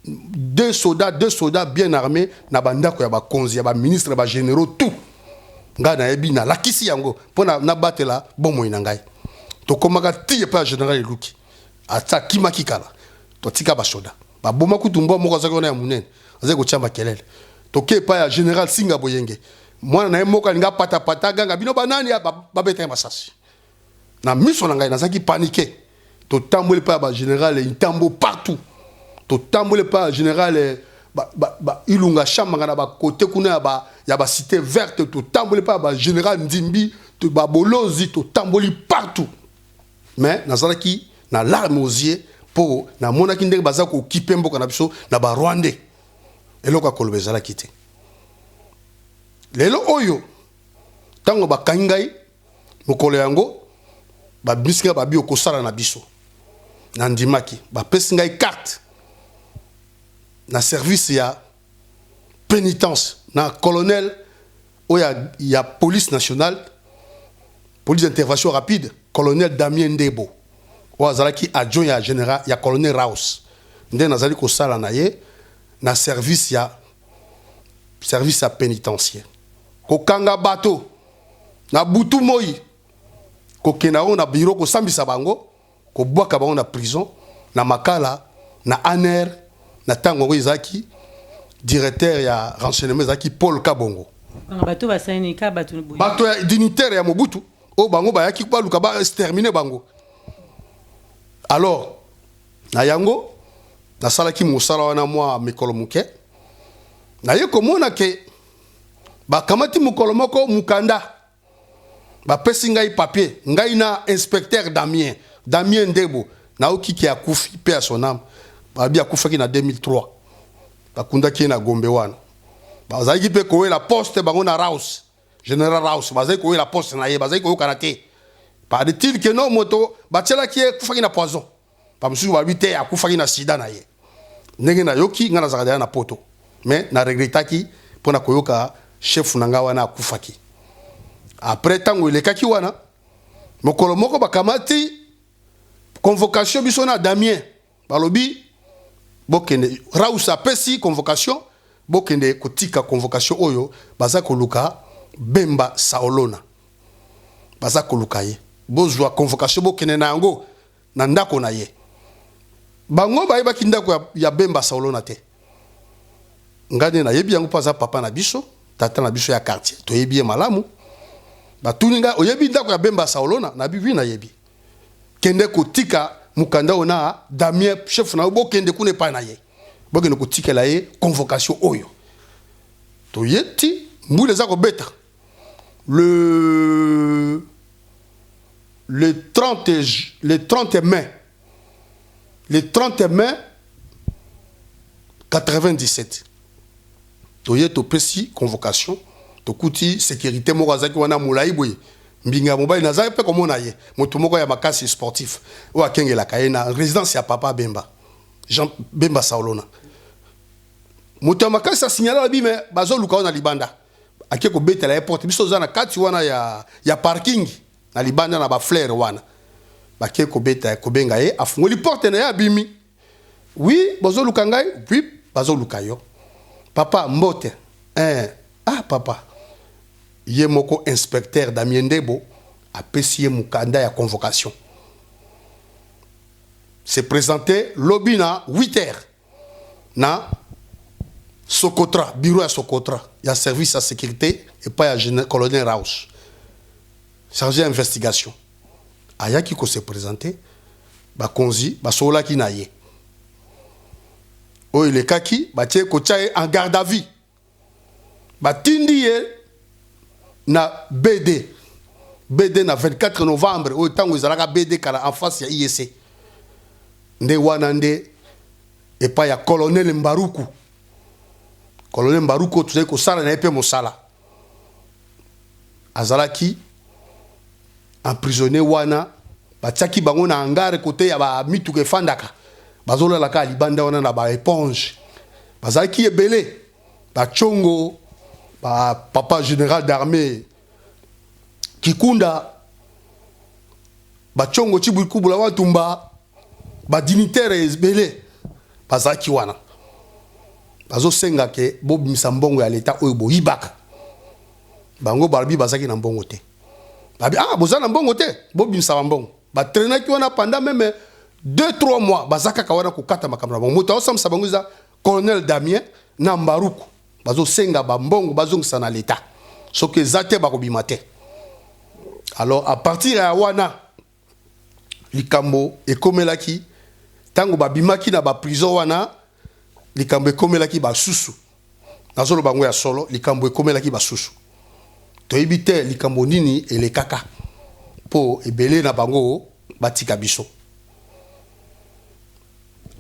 deux soldats, deux soldats bien armés na bandako ya bakonzi, ya baministre, bagénéraux, tout. Ngai nayebi, nalakisi yango mpo nabatela bomoi na ngai. Tokomaka ti epai ya général Eluki, ata akimaki kala. Totika basoda baboma kutu mbwa moko azalaki wana ya monene, azali kotia makelele. Toke epai ya général Singa Boyenge, mwana na ye moko alingi apatapata, ganga: bino banani? Babeta ye masasi na miso na ngai. Nazalaki paniqué. Totamboli epai ya bagénéral Intambo partout, totamboli epai ya général ba Ilunga Chambanga na bakote kuna ya bacité verte, totamboli epai ya bagénéral Ndimbi, babolozi, totamboli partout. Mais nazalaki na larme aux yeux mpo namonaki ndenge baza kooccuper mboka na biso na Barwandais. Eloko ya koloba ezalaki te. Lelo oyo, ntango bakangi ngai mokolo yango, babimisi ngai, babi okosala na biso. Nandimaki. Bapesi ngai carte na service ya pénitence na colonel oyo ya police nationale, police d'intervention rapide, colonel Damien Ndebo, oyo azalaki adjoint ya général, ya colonel Raus. Nde nazali kosala na ye na service ya pénitentiaire, kokanga bato na butu moi, kokenda yango na bureau, kosambisa bango, kobwaka bango na prison na Makala, na ANR. Na ntango yango ezalaki directeur ya renseignement ezalaki Paul Kabongo. Bato basali ka bato? Bato ya dignitaire ya Mobutu oyo bango bayaki baluka baexterminer bango. Alors na yango nasalaki mosala wana mwa mikolo moke. Naye komona ke bakamati mokolo moko mokanda, bapesi ngai papier, ngai na inspecteur Damien Ndebo. Naoki ke akufi mpe ya son âme. Babi akufaki na 2003, bakundaki ye na Gombe wana. Bazalaki mpe kowela poste bango na Raus, général Raus. Bazali kowela poste na ye, bazali koyokana te. Paraît-il ke no moto batielaki ye, akufaki na poison. Bamosusu balobi te, akufaki na sida na ye. Ndenge nayoki, ngai nazalaka deya na Poto, mais na regrettaki mpo na koyoka chef na ngai wana akufaki. Après, ntango elekaki wana, mokolo moko bakamati convocation, biso na Damien. Balobi bokende, Raus apesi convocation, bokende kotika convocation oyo, baza koluka Bemba Saolona, baza koluka ye. Bozwa convocation, bokende na yango na ndako na ye. Bango bayebaki ndako ya Bemba Saolona te. Ngai nde nayebi yango mpo aza papa na biso, tata na biso ya quartier, toyebi ye malamu. Batuni ngai: "Oyebi ndako ya Bemba Saolona?" Nabi: "Oui, nayebi." "Kende kotika mokanda oyo na Damien, chef na yo. Bokende kuna epai na ye, bokende kotikela ye convocation oyo." Toye ti mbula eza kobeta le 30 mai, le 30 mai 97. Toye, topesi convocation, tokuti sécurité moko azalaki wana, molai boye, mbinga ya mobali. Nazalaki mpe komona ye, moto moko ya makasi, sportif, oyo akengelaka ye na résidence ya papa Bemba, Jean Bemba Saolona. Moto ya makasi asignale, alobi: "Me bazoluka oyo na libanda." Ake kobetela ye porte. Biso toza na kati wana ya parking, na libanda na bafleurs wana. Bake kobeta, kobenga ye, afungoli porte na ye, abimi: "Oui, bozoluka ngai?" "Oui, bazoluka yo, papa. Mbote." "Eh, ah papa." Ye moko inspecteur Damien Ndebo apesi ye mokanda ya convocation: "Se présenté lobi na 8 heures na Socotra, bureau ya Socotra, ya service ya sécurité, epai ya colonel Raus, chargé ya investigation." Ayaki kose présenter, bakonzi basololaki na ye. Oyo elekaki, batie kotia ye en garde à vue, batindi ye na BD, BD na 24 Novembre, oyo ntango ezalaka BD kala, en face ya IEC. Nde wana nde epai ya colonel Mbaruku. Colonel Mbaruku oyo tozali kosala na ye mpe mosala, azalaki emprisonné wana. Batiaki bango na hangar, kote ya bamituka efandaka. Bazolalaka libanda wana na baéponge. Bazalaki ebele, bachongo, bapapa général d'armée Kikunda, bachongo Cibwikubula Watumba, badignitaire ebele bazalaki wana. Bazosenga ke bobimisa mbongo ya leta oyo boyibaka. Bango balobi bazalaki na mbongo te. Babi: "Ah, boza na mbongo te, bobimisa bambongo." Batraînaki wana pendant même 2, 3 mois. Baza kaka wana kokata makambo na bango. Moto aosambisa bango eza colonel Damien na Mbaruku. Bazosenga bambongo bazongisa na leta. Soki eza te, bakobima te. Alors à partir ya wana, likambo ekomelaki ntango babimaki na baprison wana, likambo ekomelaki basusu. Nazoloba yango ya solo, likambo ekomelaki basusu, toyebi te likambo nini elekaka, mpo ebele na bango Batika biso.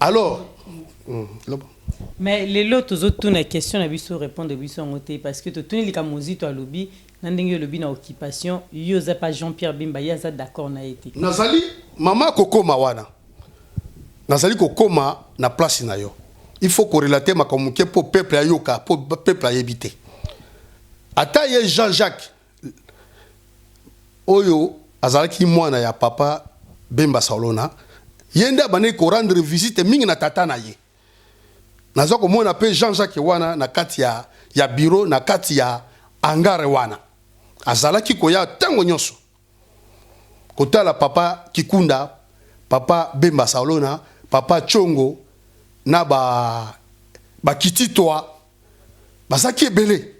Alors, loba. Mais lelo tozotuna question na biso, répondre biso yango te, parce que totuni likambo Mozito alobi na ndenge olobi na occupation. Yo oza pa Jean Pierre Bemba, ye aza d'accord na ye te. Nazali, mama, kokóma wana, nazali kokóma na place na yo. Il faut korelater makambo moke mpo peuple ayoka, mpo peuple ayebi te. Ata ye Jean-Jacques oyo azalaki mwana ya papa Bemba Saolona, ye nde abandaki korendre visite mingi na tata na ye. Naza komona mpe Jean-Jacques wana na kati ya bureau, na kati ya hangar wana. Azalaki koya ntango nyonso kotala papa Kikunda, papa Bemba Saolona, papa Tshongo na bakititwa. Bazalaki ebele,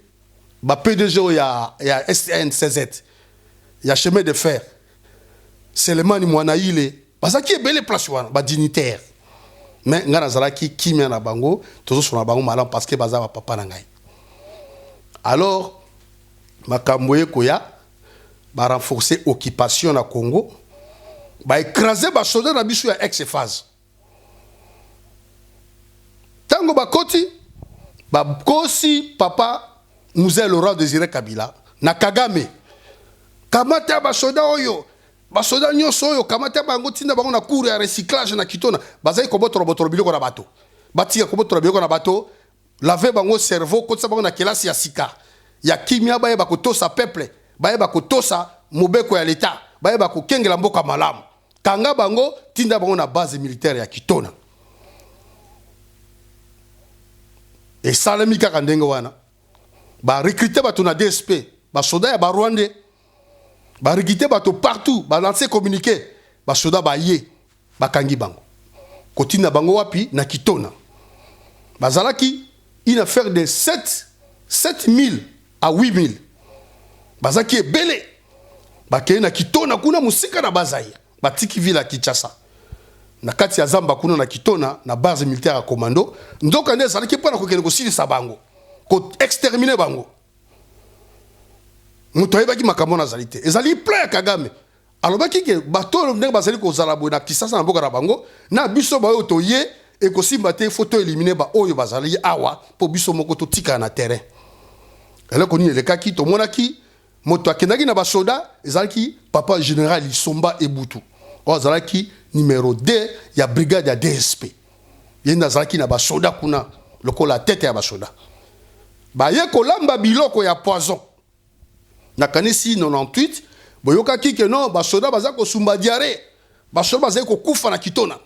ba PDG oyo ya SNCZ, ya chemin de fer, Selemani Mwanaile, bazalaki ebele place wana, badignitaire. Mais ngai nazalaki kimia na bango, tozosona na bango malamu parce que baza bapapa na ngai. Alors makambo ekoya, barenforcer occupation na Congo, baécraser basoda na biso ya ex-FAZ. Ntango bakoti, bakosi papa Mzee Laurent Désiré Kabila na Kagame: kamata basoda oyo, basoda nyonso oyo, kamata bango, tinda bango na cour ya recyclage na Kitona. Bazali kobotolobotolo biloko na bato. Batika kobotola biloko na bato, laver bango cerveau, kotisa bango na kelasi ya sika ya kimia, bayeba kotosa peuple, bayeba kotosa mobeko ya leta, bayeba kokengela mboka malamu. Kanga bango, tinda bango na base militaire ya Kitona. Esalemi kaka ndenge wana. Barecruter bato na DSP, basoda ya Barwandais. Barecruter bato partout, balancer communiqué, basoda baye, bakangi bango. Kotinda bango wapi? Na Kitona. Bazalaki une affaire de 7 7000 à 8000, bazalaki ebele. Bakei na Kitona kuna, mosika na Bazaire. Batiki ville ya Kinshasa, na kati ya zamba kuna na Kitona, na base militaire ya commando. Nzoka nde ezalaki mpona kokende kosilisa bango, koexterminer bango. Moto ayebaki makambo wana azali te. Ezali plan ya Kagame. Alobaki ke bato oyo, ndenge bazali kozala boye na Kisasa, na mboka na bango, na biso baoyo toye, ekosimba te. Faut toéliminer baoyo bazali awa mpo biso moko totikala na terrain. Eloko nini elekaki? Tomonaki moto akendaki na basoda, ezalaki papa général Lisomba Ebutu, oyo azalaki numéro 2 ya brigade ya DSP. Ye nde azalaki na basoda kuna lokola tete ya basoda. Baye kolamba biloko ya poison. Nakanisi 98, boyokaki ke non, basoda baza kosumba diarrhée, basoda bazali kokufa na Kitona.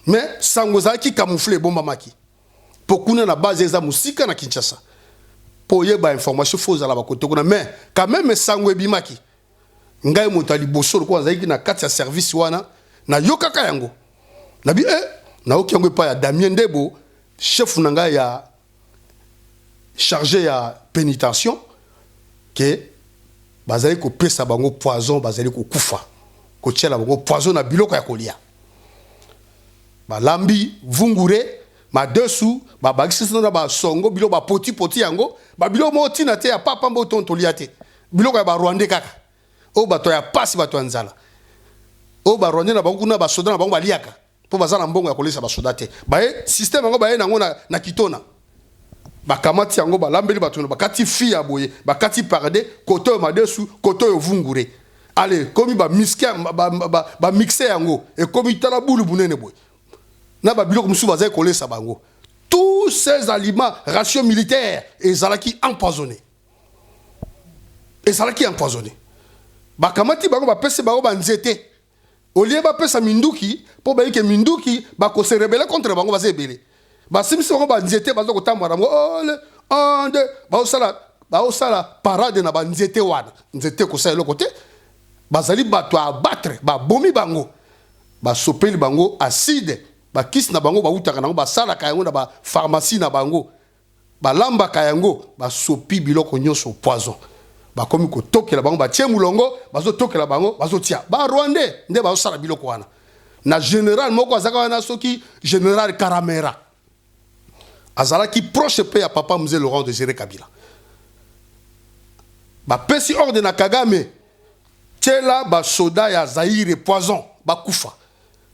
Mais sango ezalaki camouflé, ebombamaki, mpo kuna na base eza mosika na Kinshasa. Mpo oyeba information, faut ozala bakote kuna. Mais quand même sango ebimaki. Ngai moto ya liboso, lokola nazalaki na kati ya service wana, nayokaka yango. Nabi e nayoki yango epai ya Damien Ndebo, chef na ngai ya chargé ya pénitention, ke bazali kopesa bango poison, bazali kokufa, kotiela bango poison na biloko ya kolia. Balambi vungure, madesu, babakisi na basongo, biloko bapotipoti yango, babiloko moko ntina te ya papa mbo to tolia te, biloko ya Barwandais kaka oyo bato ya pasi, bato ya nzala, oyo Barwandais na bango kuna, basoda na bango baliaka, mpo baza na mbongo ya kolesa basoda te. Baye système yango, baye nango na Kitona. Bakamati yango, balambeli bato na bakati fi ya boye, bakati parde kote oyo madesu, kote oyo vungure. Ale komi bamixer ba, ba, ba, yango, ekomi tala bulu bunene boye na babiloko mosusu bazali kolesa bango. Tous ces aliments, ration militaire, ezalaki empoisonné, ezalaki empoisonné. Bakamati bango, bapesi bango banzete au lieu bapesa minduki, mpo bayike minduki bakose rebeller contre bango, baza ebele. Basimbisi bango banzete, baza kotambola bango ole ande, baosala parade na banzete wana. Nzete ekosala eloko te. Bazali bato ya abattre. Babomi bango, basopeli bango acide. Bakisi na bango bautaka nango, basalaka yango na bapharmacie na bango, balambaka yango, basopi biloko nyonso poison. Bakomi kotokela bango, batie molongo, bazotokela bango, bazotia. Barwandais nde bazosala biloko wana na général moko azalaka wana, soki général Karamera. Azalaki proche mpe ya papa Mzee Laurent Désiré Kabila. Bapesi ordre na Kagame. Tiela basoda ya Zaire poison bakufa.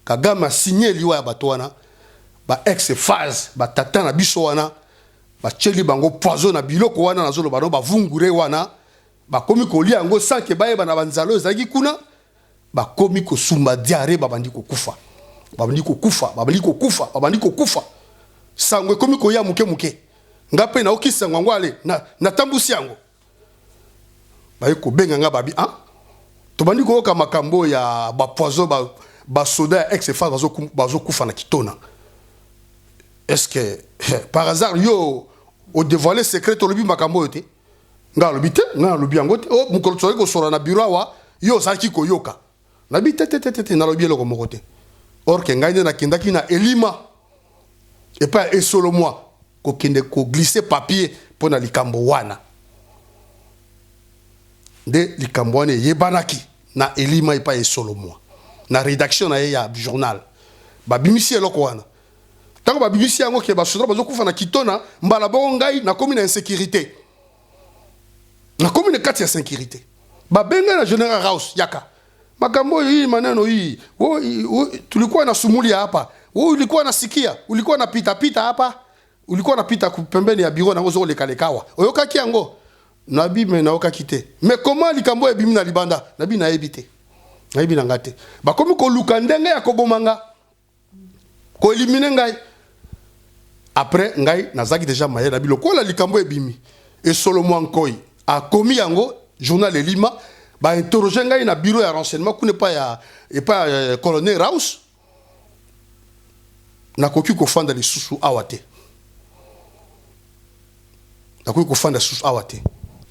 Kagame asigne liwa ya bato wana, ba ex FAZ, batata na biso wana, batieli bango poison na biloko wana. Nazoloba no bavungure wana bakomi kolia yango sans que bayeba na banzala oyo ezalaki kuna. Bakomi kosumba diarrhée, babandi kokufa, babandi kokufa, babandi kokufa, babandi kokufa. Sango ekomi koya moke moke. Nga mpe naoki sango yango, ale natambusi yango, baye kobenga nga, babi: "Ah, tobandi koyoka makambo ya bapoison, basoda ya ex FAZ bazokufa na Kitona. Est ce que par hasard yo odévoile secret, tolobi makambo oyo te?" Nga alobi: "Te, nga nalobi yango te." "O mokolo tozali kosola na bureau awa, yo ozalaki koyoka?" Nabi: "Te, te, te, te, te, nalobi eloko moko te." Or que ngai nde nakendaki na Elima epai ya Esolo mwa kokende koglisse papier mpo na likambo wana. Nde likambo wana eyebanaki na Elima epai ya Esolo mwa na rédaction na ye ya journal. Babimisi eloko wana. Ntango babimisi yango que basoda bazokufa na Kitona, mbala bongo ngai nakomi na insécurité, nakomi na kati ya sécurité. Babengai na Général House: "Yaka, makambo oyo, hii maneno hii, tulikuwa na sumulia hapa, wewe ulikuwa nasikia, ulikuwa napita pita hapa, ulikuwa napita pembeni ya bureau nango, ozokolekaleka awa, oyokaki yango?" Nabi: "Me nayokaki te. Mais comment likambo oyo ebimi na libanda?" Nabi: "Nayebi te, nayebi na nga te." Bakomi koluka ndenge ya koboma nga, koéliminer ngai. Après ngai nazalaki déjà mayele. Nabi: "Lokola likambo ebimi, Esolo mwa nkoi akomi yango, journal Elima, bainterroge ngai na bureau ya renseignement kuna epai ya colonel Raus, nakoki kofanda lisusu awa te, nakoki kofanda lisusu awa te."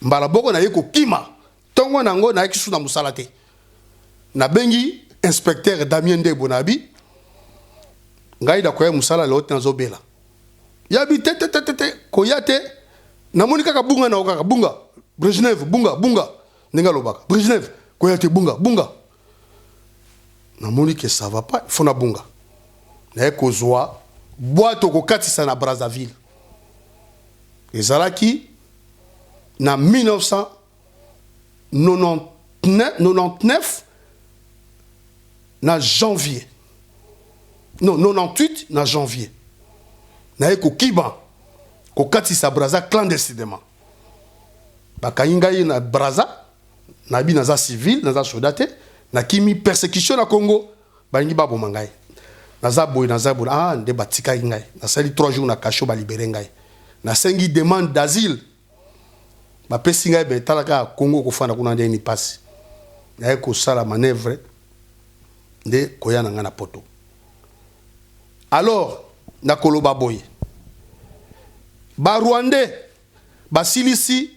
Mbala boko naye kokima. Ntongo nango nayaki su na mosala te. Nabengi inspecteur Damien Ndebo, nabi: "Ngai nakoya mosala lelo te, nazobela." Yabi: "Te, te, te, te, te, koya te. Namoni kaka bunga na kaka bunga Brejnev, bunga, bunga." Ndenge alobaka Brejnev: "Koya te, bunga, bunga." Namoni que ça va pas, faut nabunga. Naye kozwa bwato kokatisa na Brazzaville. Ezalaki na 1999 na janvier, non, 98 na janvier. Naye kokima, kokatisa Braza clandestinement. Bakangi ngai na Braza. Nayebi naza civil, naza soda te, nakimi persécution na Congo, balingi baboma ngai. Naza boye, naza boye. Ah, nde batikaki ngai. Nasali 3 jours na cachot, balibere ngai. Nasengi demande d'asile, bapesi ngai. Be tala kaka Congo, kofanda kuna ndenge ni mpasi. Naye kosala manœuvre nde koya na ngai na Poto. Alors nakoloba boye: Barwandais basilisi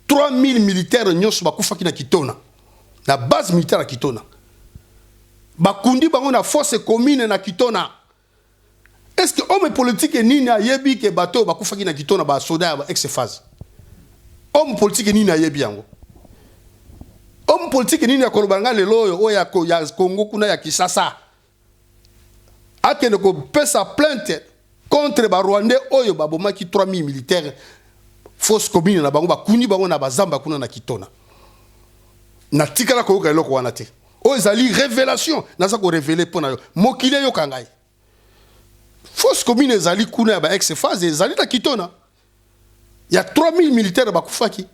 3000 militaire nyonso bakufaki na Kitona, na base militaire ya Kitona. Bakundi bango na fosse commune na Kitona. Est ce que homme politique nini ayebi que bato oyo bakufaki na Kitona, basoda ya ex FAZ? Homme politique nini ayebi yango? Homme politique nini akoloba nga lelo oyo, oyo ya Congo kuna ya Kisasa, akende kopesa plainte contre Barwandais oyo babomaki 3000 militaires, fosse commune na bango, bakundi bango na bazamba kuna na Kitona? Natikala koyoka eloko wana te. Oyo ezali révélation, naza korévéler mpo na yo, mokili eyoka ngai. Fosse commune ezali kuna ya ba ex FAZ, ezali na Kitona, ya 3000 militaire bakufaki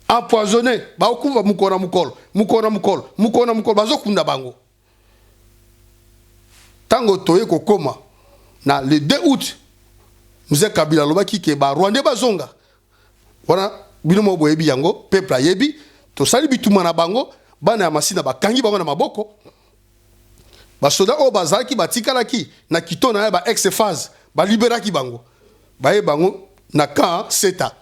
empoisonné. Bakokufa mokolo na mokolo, mokolo na mokolo, mokolo na mokolo, bazokunda bango. Ntango toye kokóma na le 2 août, Mzee Kabila alobaki que Barwandais bazonga. Wana bino mo boyebi yango, peuple ayebi. Tosali bituma na bango, bana ya Masina bakangi bango na maboko. Basoda oyo bazalaki, batikalaki na Kitona ya ba ex FAZ, baliberaki bango, baye bango na camp Seta,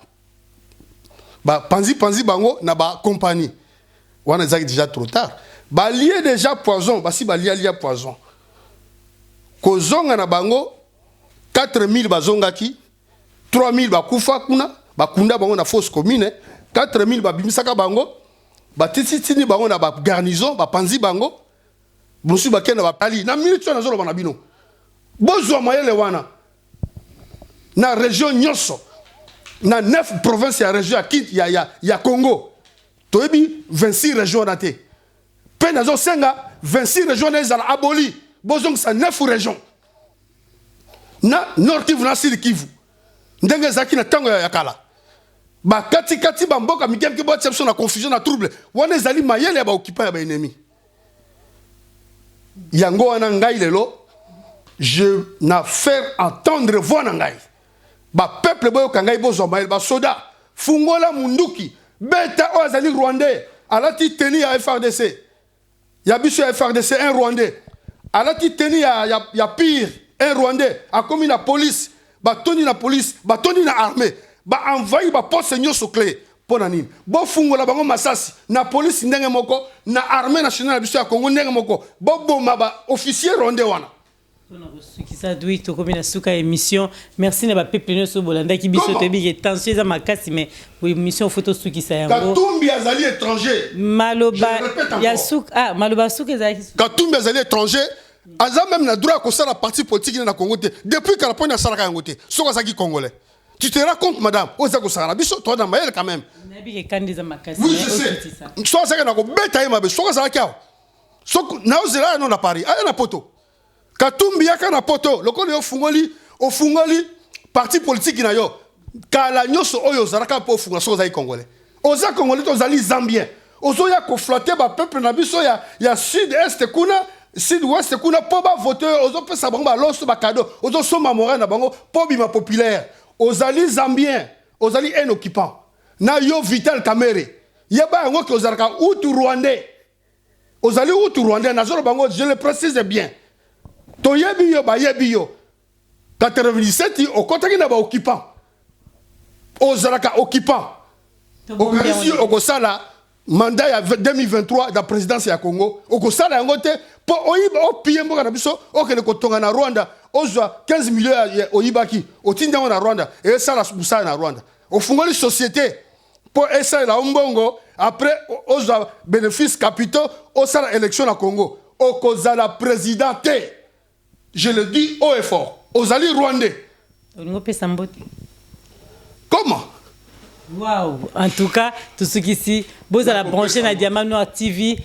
bapanzi-panzi bango na bacompagnie wana. Ezalaki déjà trop tard, balie déjà poison, basi balialia poison. Kozonga na bango, 4000 bazongaki, 3000 bakufa kuna, bakunda bango na fosse commune. 4000 babimisaka bango, batititini bango na bagarnison, bapanzi bango. Mosusu bakende, bapali na minute oyo nazoloba na bino. Bozwa mayele wana na région nyonso, na 9 province ya région ya Congo. Toyebi 26 région wana te. Mpe nazosenga 26 région na ezala aboli, bozongisa 9 région na Nord Kivu na Sud Kivu ndenge ezalaki na ntango ya kala. Bakatikati bamboka mike mike, botia biso na confusion, na trouble. Wana ezali mayele ya baoccupant, ya baennemi. Yango wana ngai lelo je na faire entendre voix na ngai. Bapeuple, boyoka ngai, bozwa mayele. Basoda, fungola munduki, beta oyo azali Rwandais alati tenue ya FARDC ya biso ya FARDC. Un Rwandais alati tenue ya pire, un Rwandais akomi na police, batondi na police, batondi na armée, baenvahi baposte nyonso clé. Mpo na nini? Bofungola bango masasi na polisi ndenge moko, na armée nationale na biso ya Congo ndenge moko. Boboma baofficier rwandais wana. Mpona kosukisa, dui tokomi na suka ya émission. Merci na bapeuple nyonso bolandaki biso. Toyebi ke tension eza makasi, mais émission faut tosukisa yango. Katumbi azali étranger. Maloba ya suka, ah, maloba suka ezalaki? Katumbi azali étranger, aza même na droit ya kosala parti politique na Congo te depuis kala. Mponi asalaka yango te soki azalaki Congolais? Tu te rends compte, madame, oyo eza kosala na biso, toza na mayele quand même. Nayebi ke kandi eza makasi. Oui, je sais. So azalaki na kobeta ye mabe soki azalaki awa. Soki naozela ya no na Paris, aya na Poto. Katumbi, yaka na Poto. Lokola yo ofungoli, ofungoli parti politique na yo kala nyonso oyo ozalaka mpo ofungola soki ozali Congolais. Oza Congolais te, ozali Zambien. Ozoya koflatter bapeuple na biso ya sud est kuna, sud ouest kuna, mpo bavote oyo. Ozopesa bango baloso, bacadeau, ozosomba moral na bango mpo bima populaire. Ozali Zambien, ozali un occupant. Na yo Vital Kamerhe, yeba yango ke ozalaka Hutu rwandais, ozali Hutu rwandais. Nazoloba bango, je le précise bien. Toyebi yo, bayebi yo. 97 okɔtaki na baoccupant, ozalaka occupant. Okanisi okosala mandat ya 2023 na présidence ya Congo? Okosala yango te, mpo oyiba, opille mboka na biso, okende kotonga na Rwanda. Ozwa 15 millions oyibaki, otindi yango na Rwanda, esala mosala na Rwanda. Ofungoli société mpo esalela yo mbongo, après ozwa bénéfice capitaux, osala élection na Congo. Okozala président te, je le dis haut et fort. Ozali Rwandais. Olingi opesa mbote? Comment? Wow, en tout cas tosukisi. Bozala branché na Diamant Noir TV.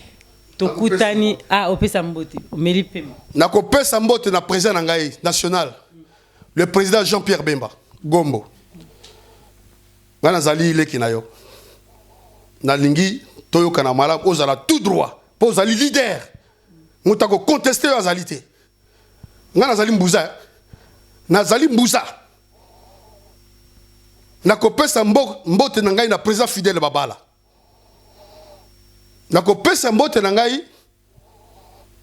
Tokutani. Ah, opesa mbote, omeli pema. Nakopesa mbote na président na ngai national, le président Jean-Pierre Bemba Gombo. Ngai nazali leki na yo, nalingi toyokana malamu. Ozala tout droit mpo ozali leader, moto akoconteste oyo azali te. Ngai nazali mbuza, nazali mbuza. Nakopesa mbote na ngai na président Fidèle Babala. Nakopesa mbote na ngai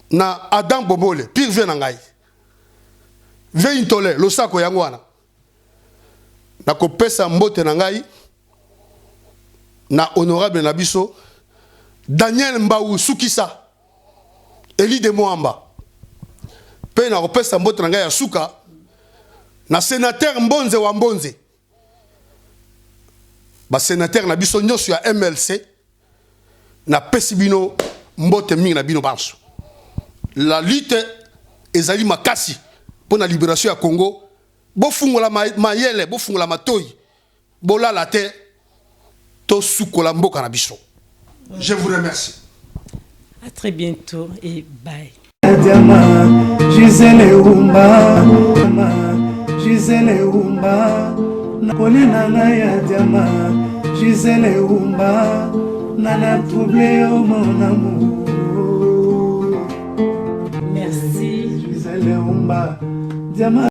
na Adam Bombole, pire vieux na ngai, vieux Intole losako. Yango wana nakopesa mbote na ngai na honorable na biso Daniel Mbau Sukisa Eli de Mwamba. Mpe nakopesa mbote na ngai ya suka na sénateur Mbonze wa Mbonze, basénateur na biso nyonso ya MLC. Napesi bino mbote mingi na bino banso. La lutte ezali makasi mpo na libération ya Congo. Bofungola mayele, bofungola matoi, bolala te, tosukola mboka na biso. Je vous remercie. À très bientôt et bye. Diama, Gisele Umba, Gisele Umba, pole na ngai ya diama, Gisele Umba, nana trouble yo, mon amour. Merci. Gisele Umba, diama.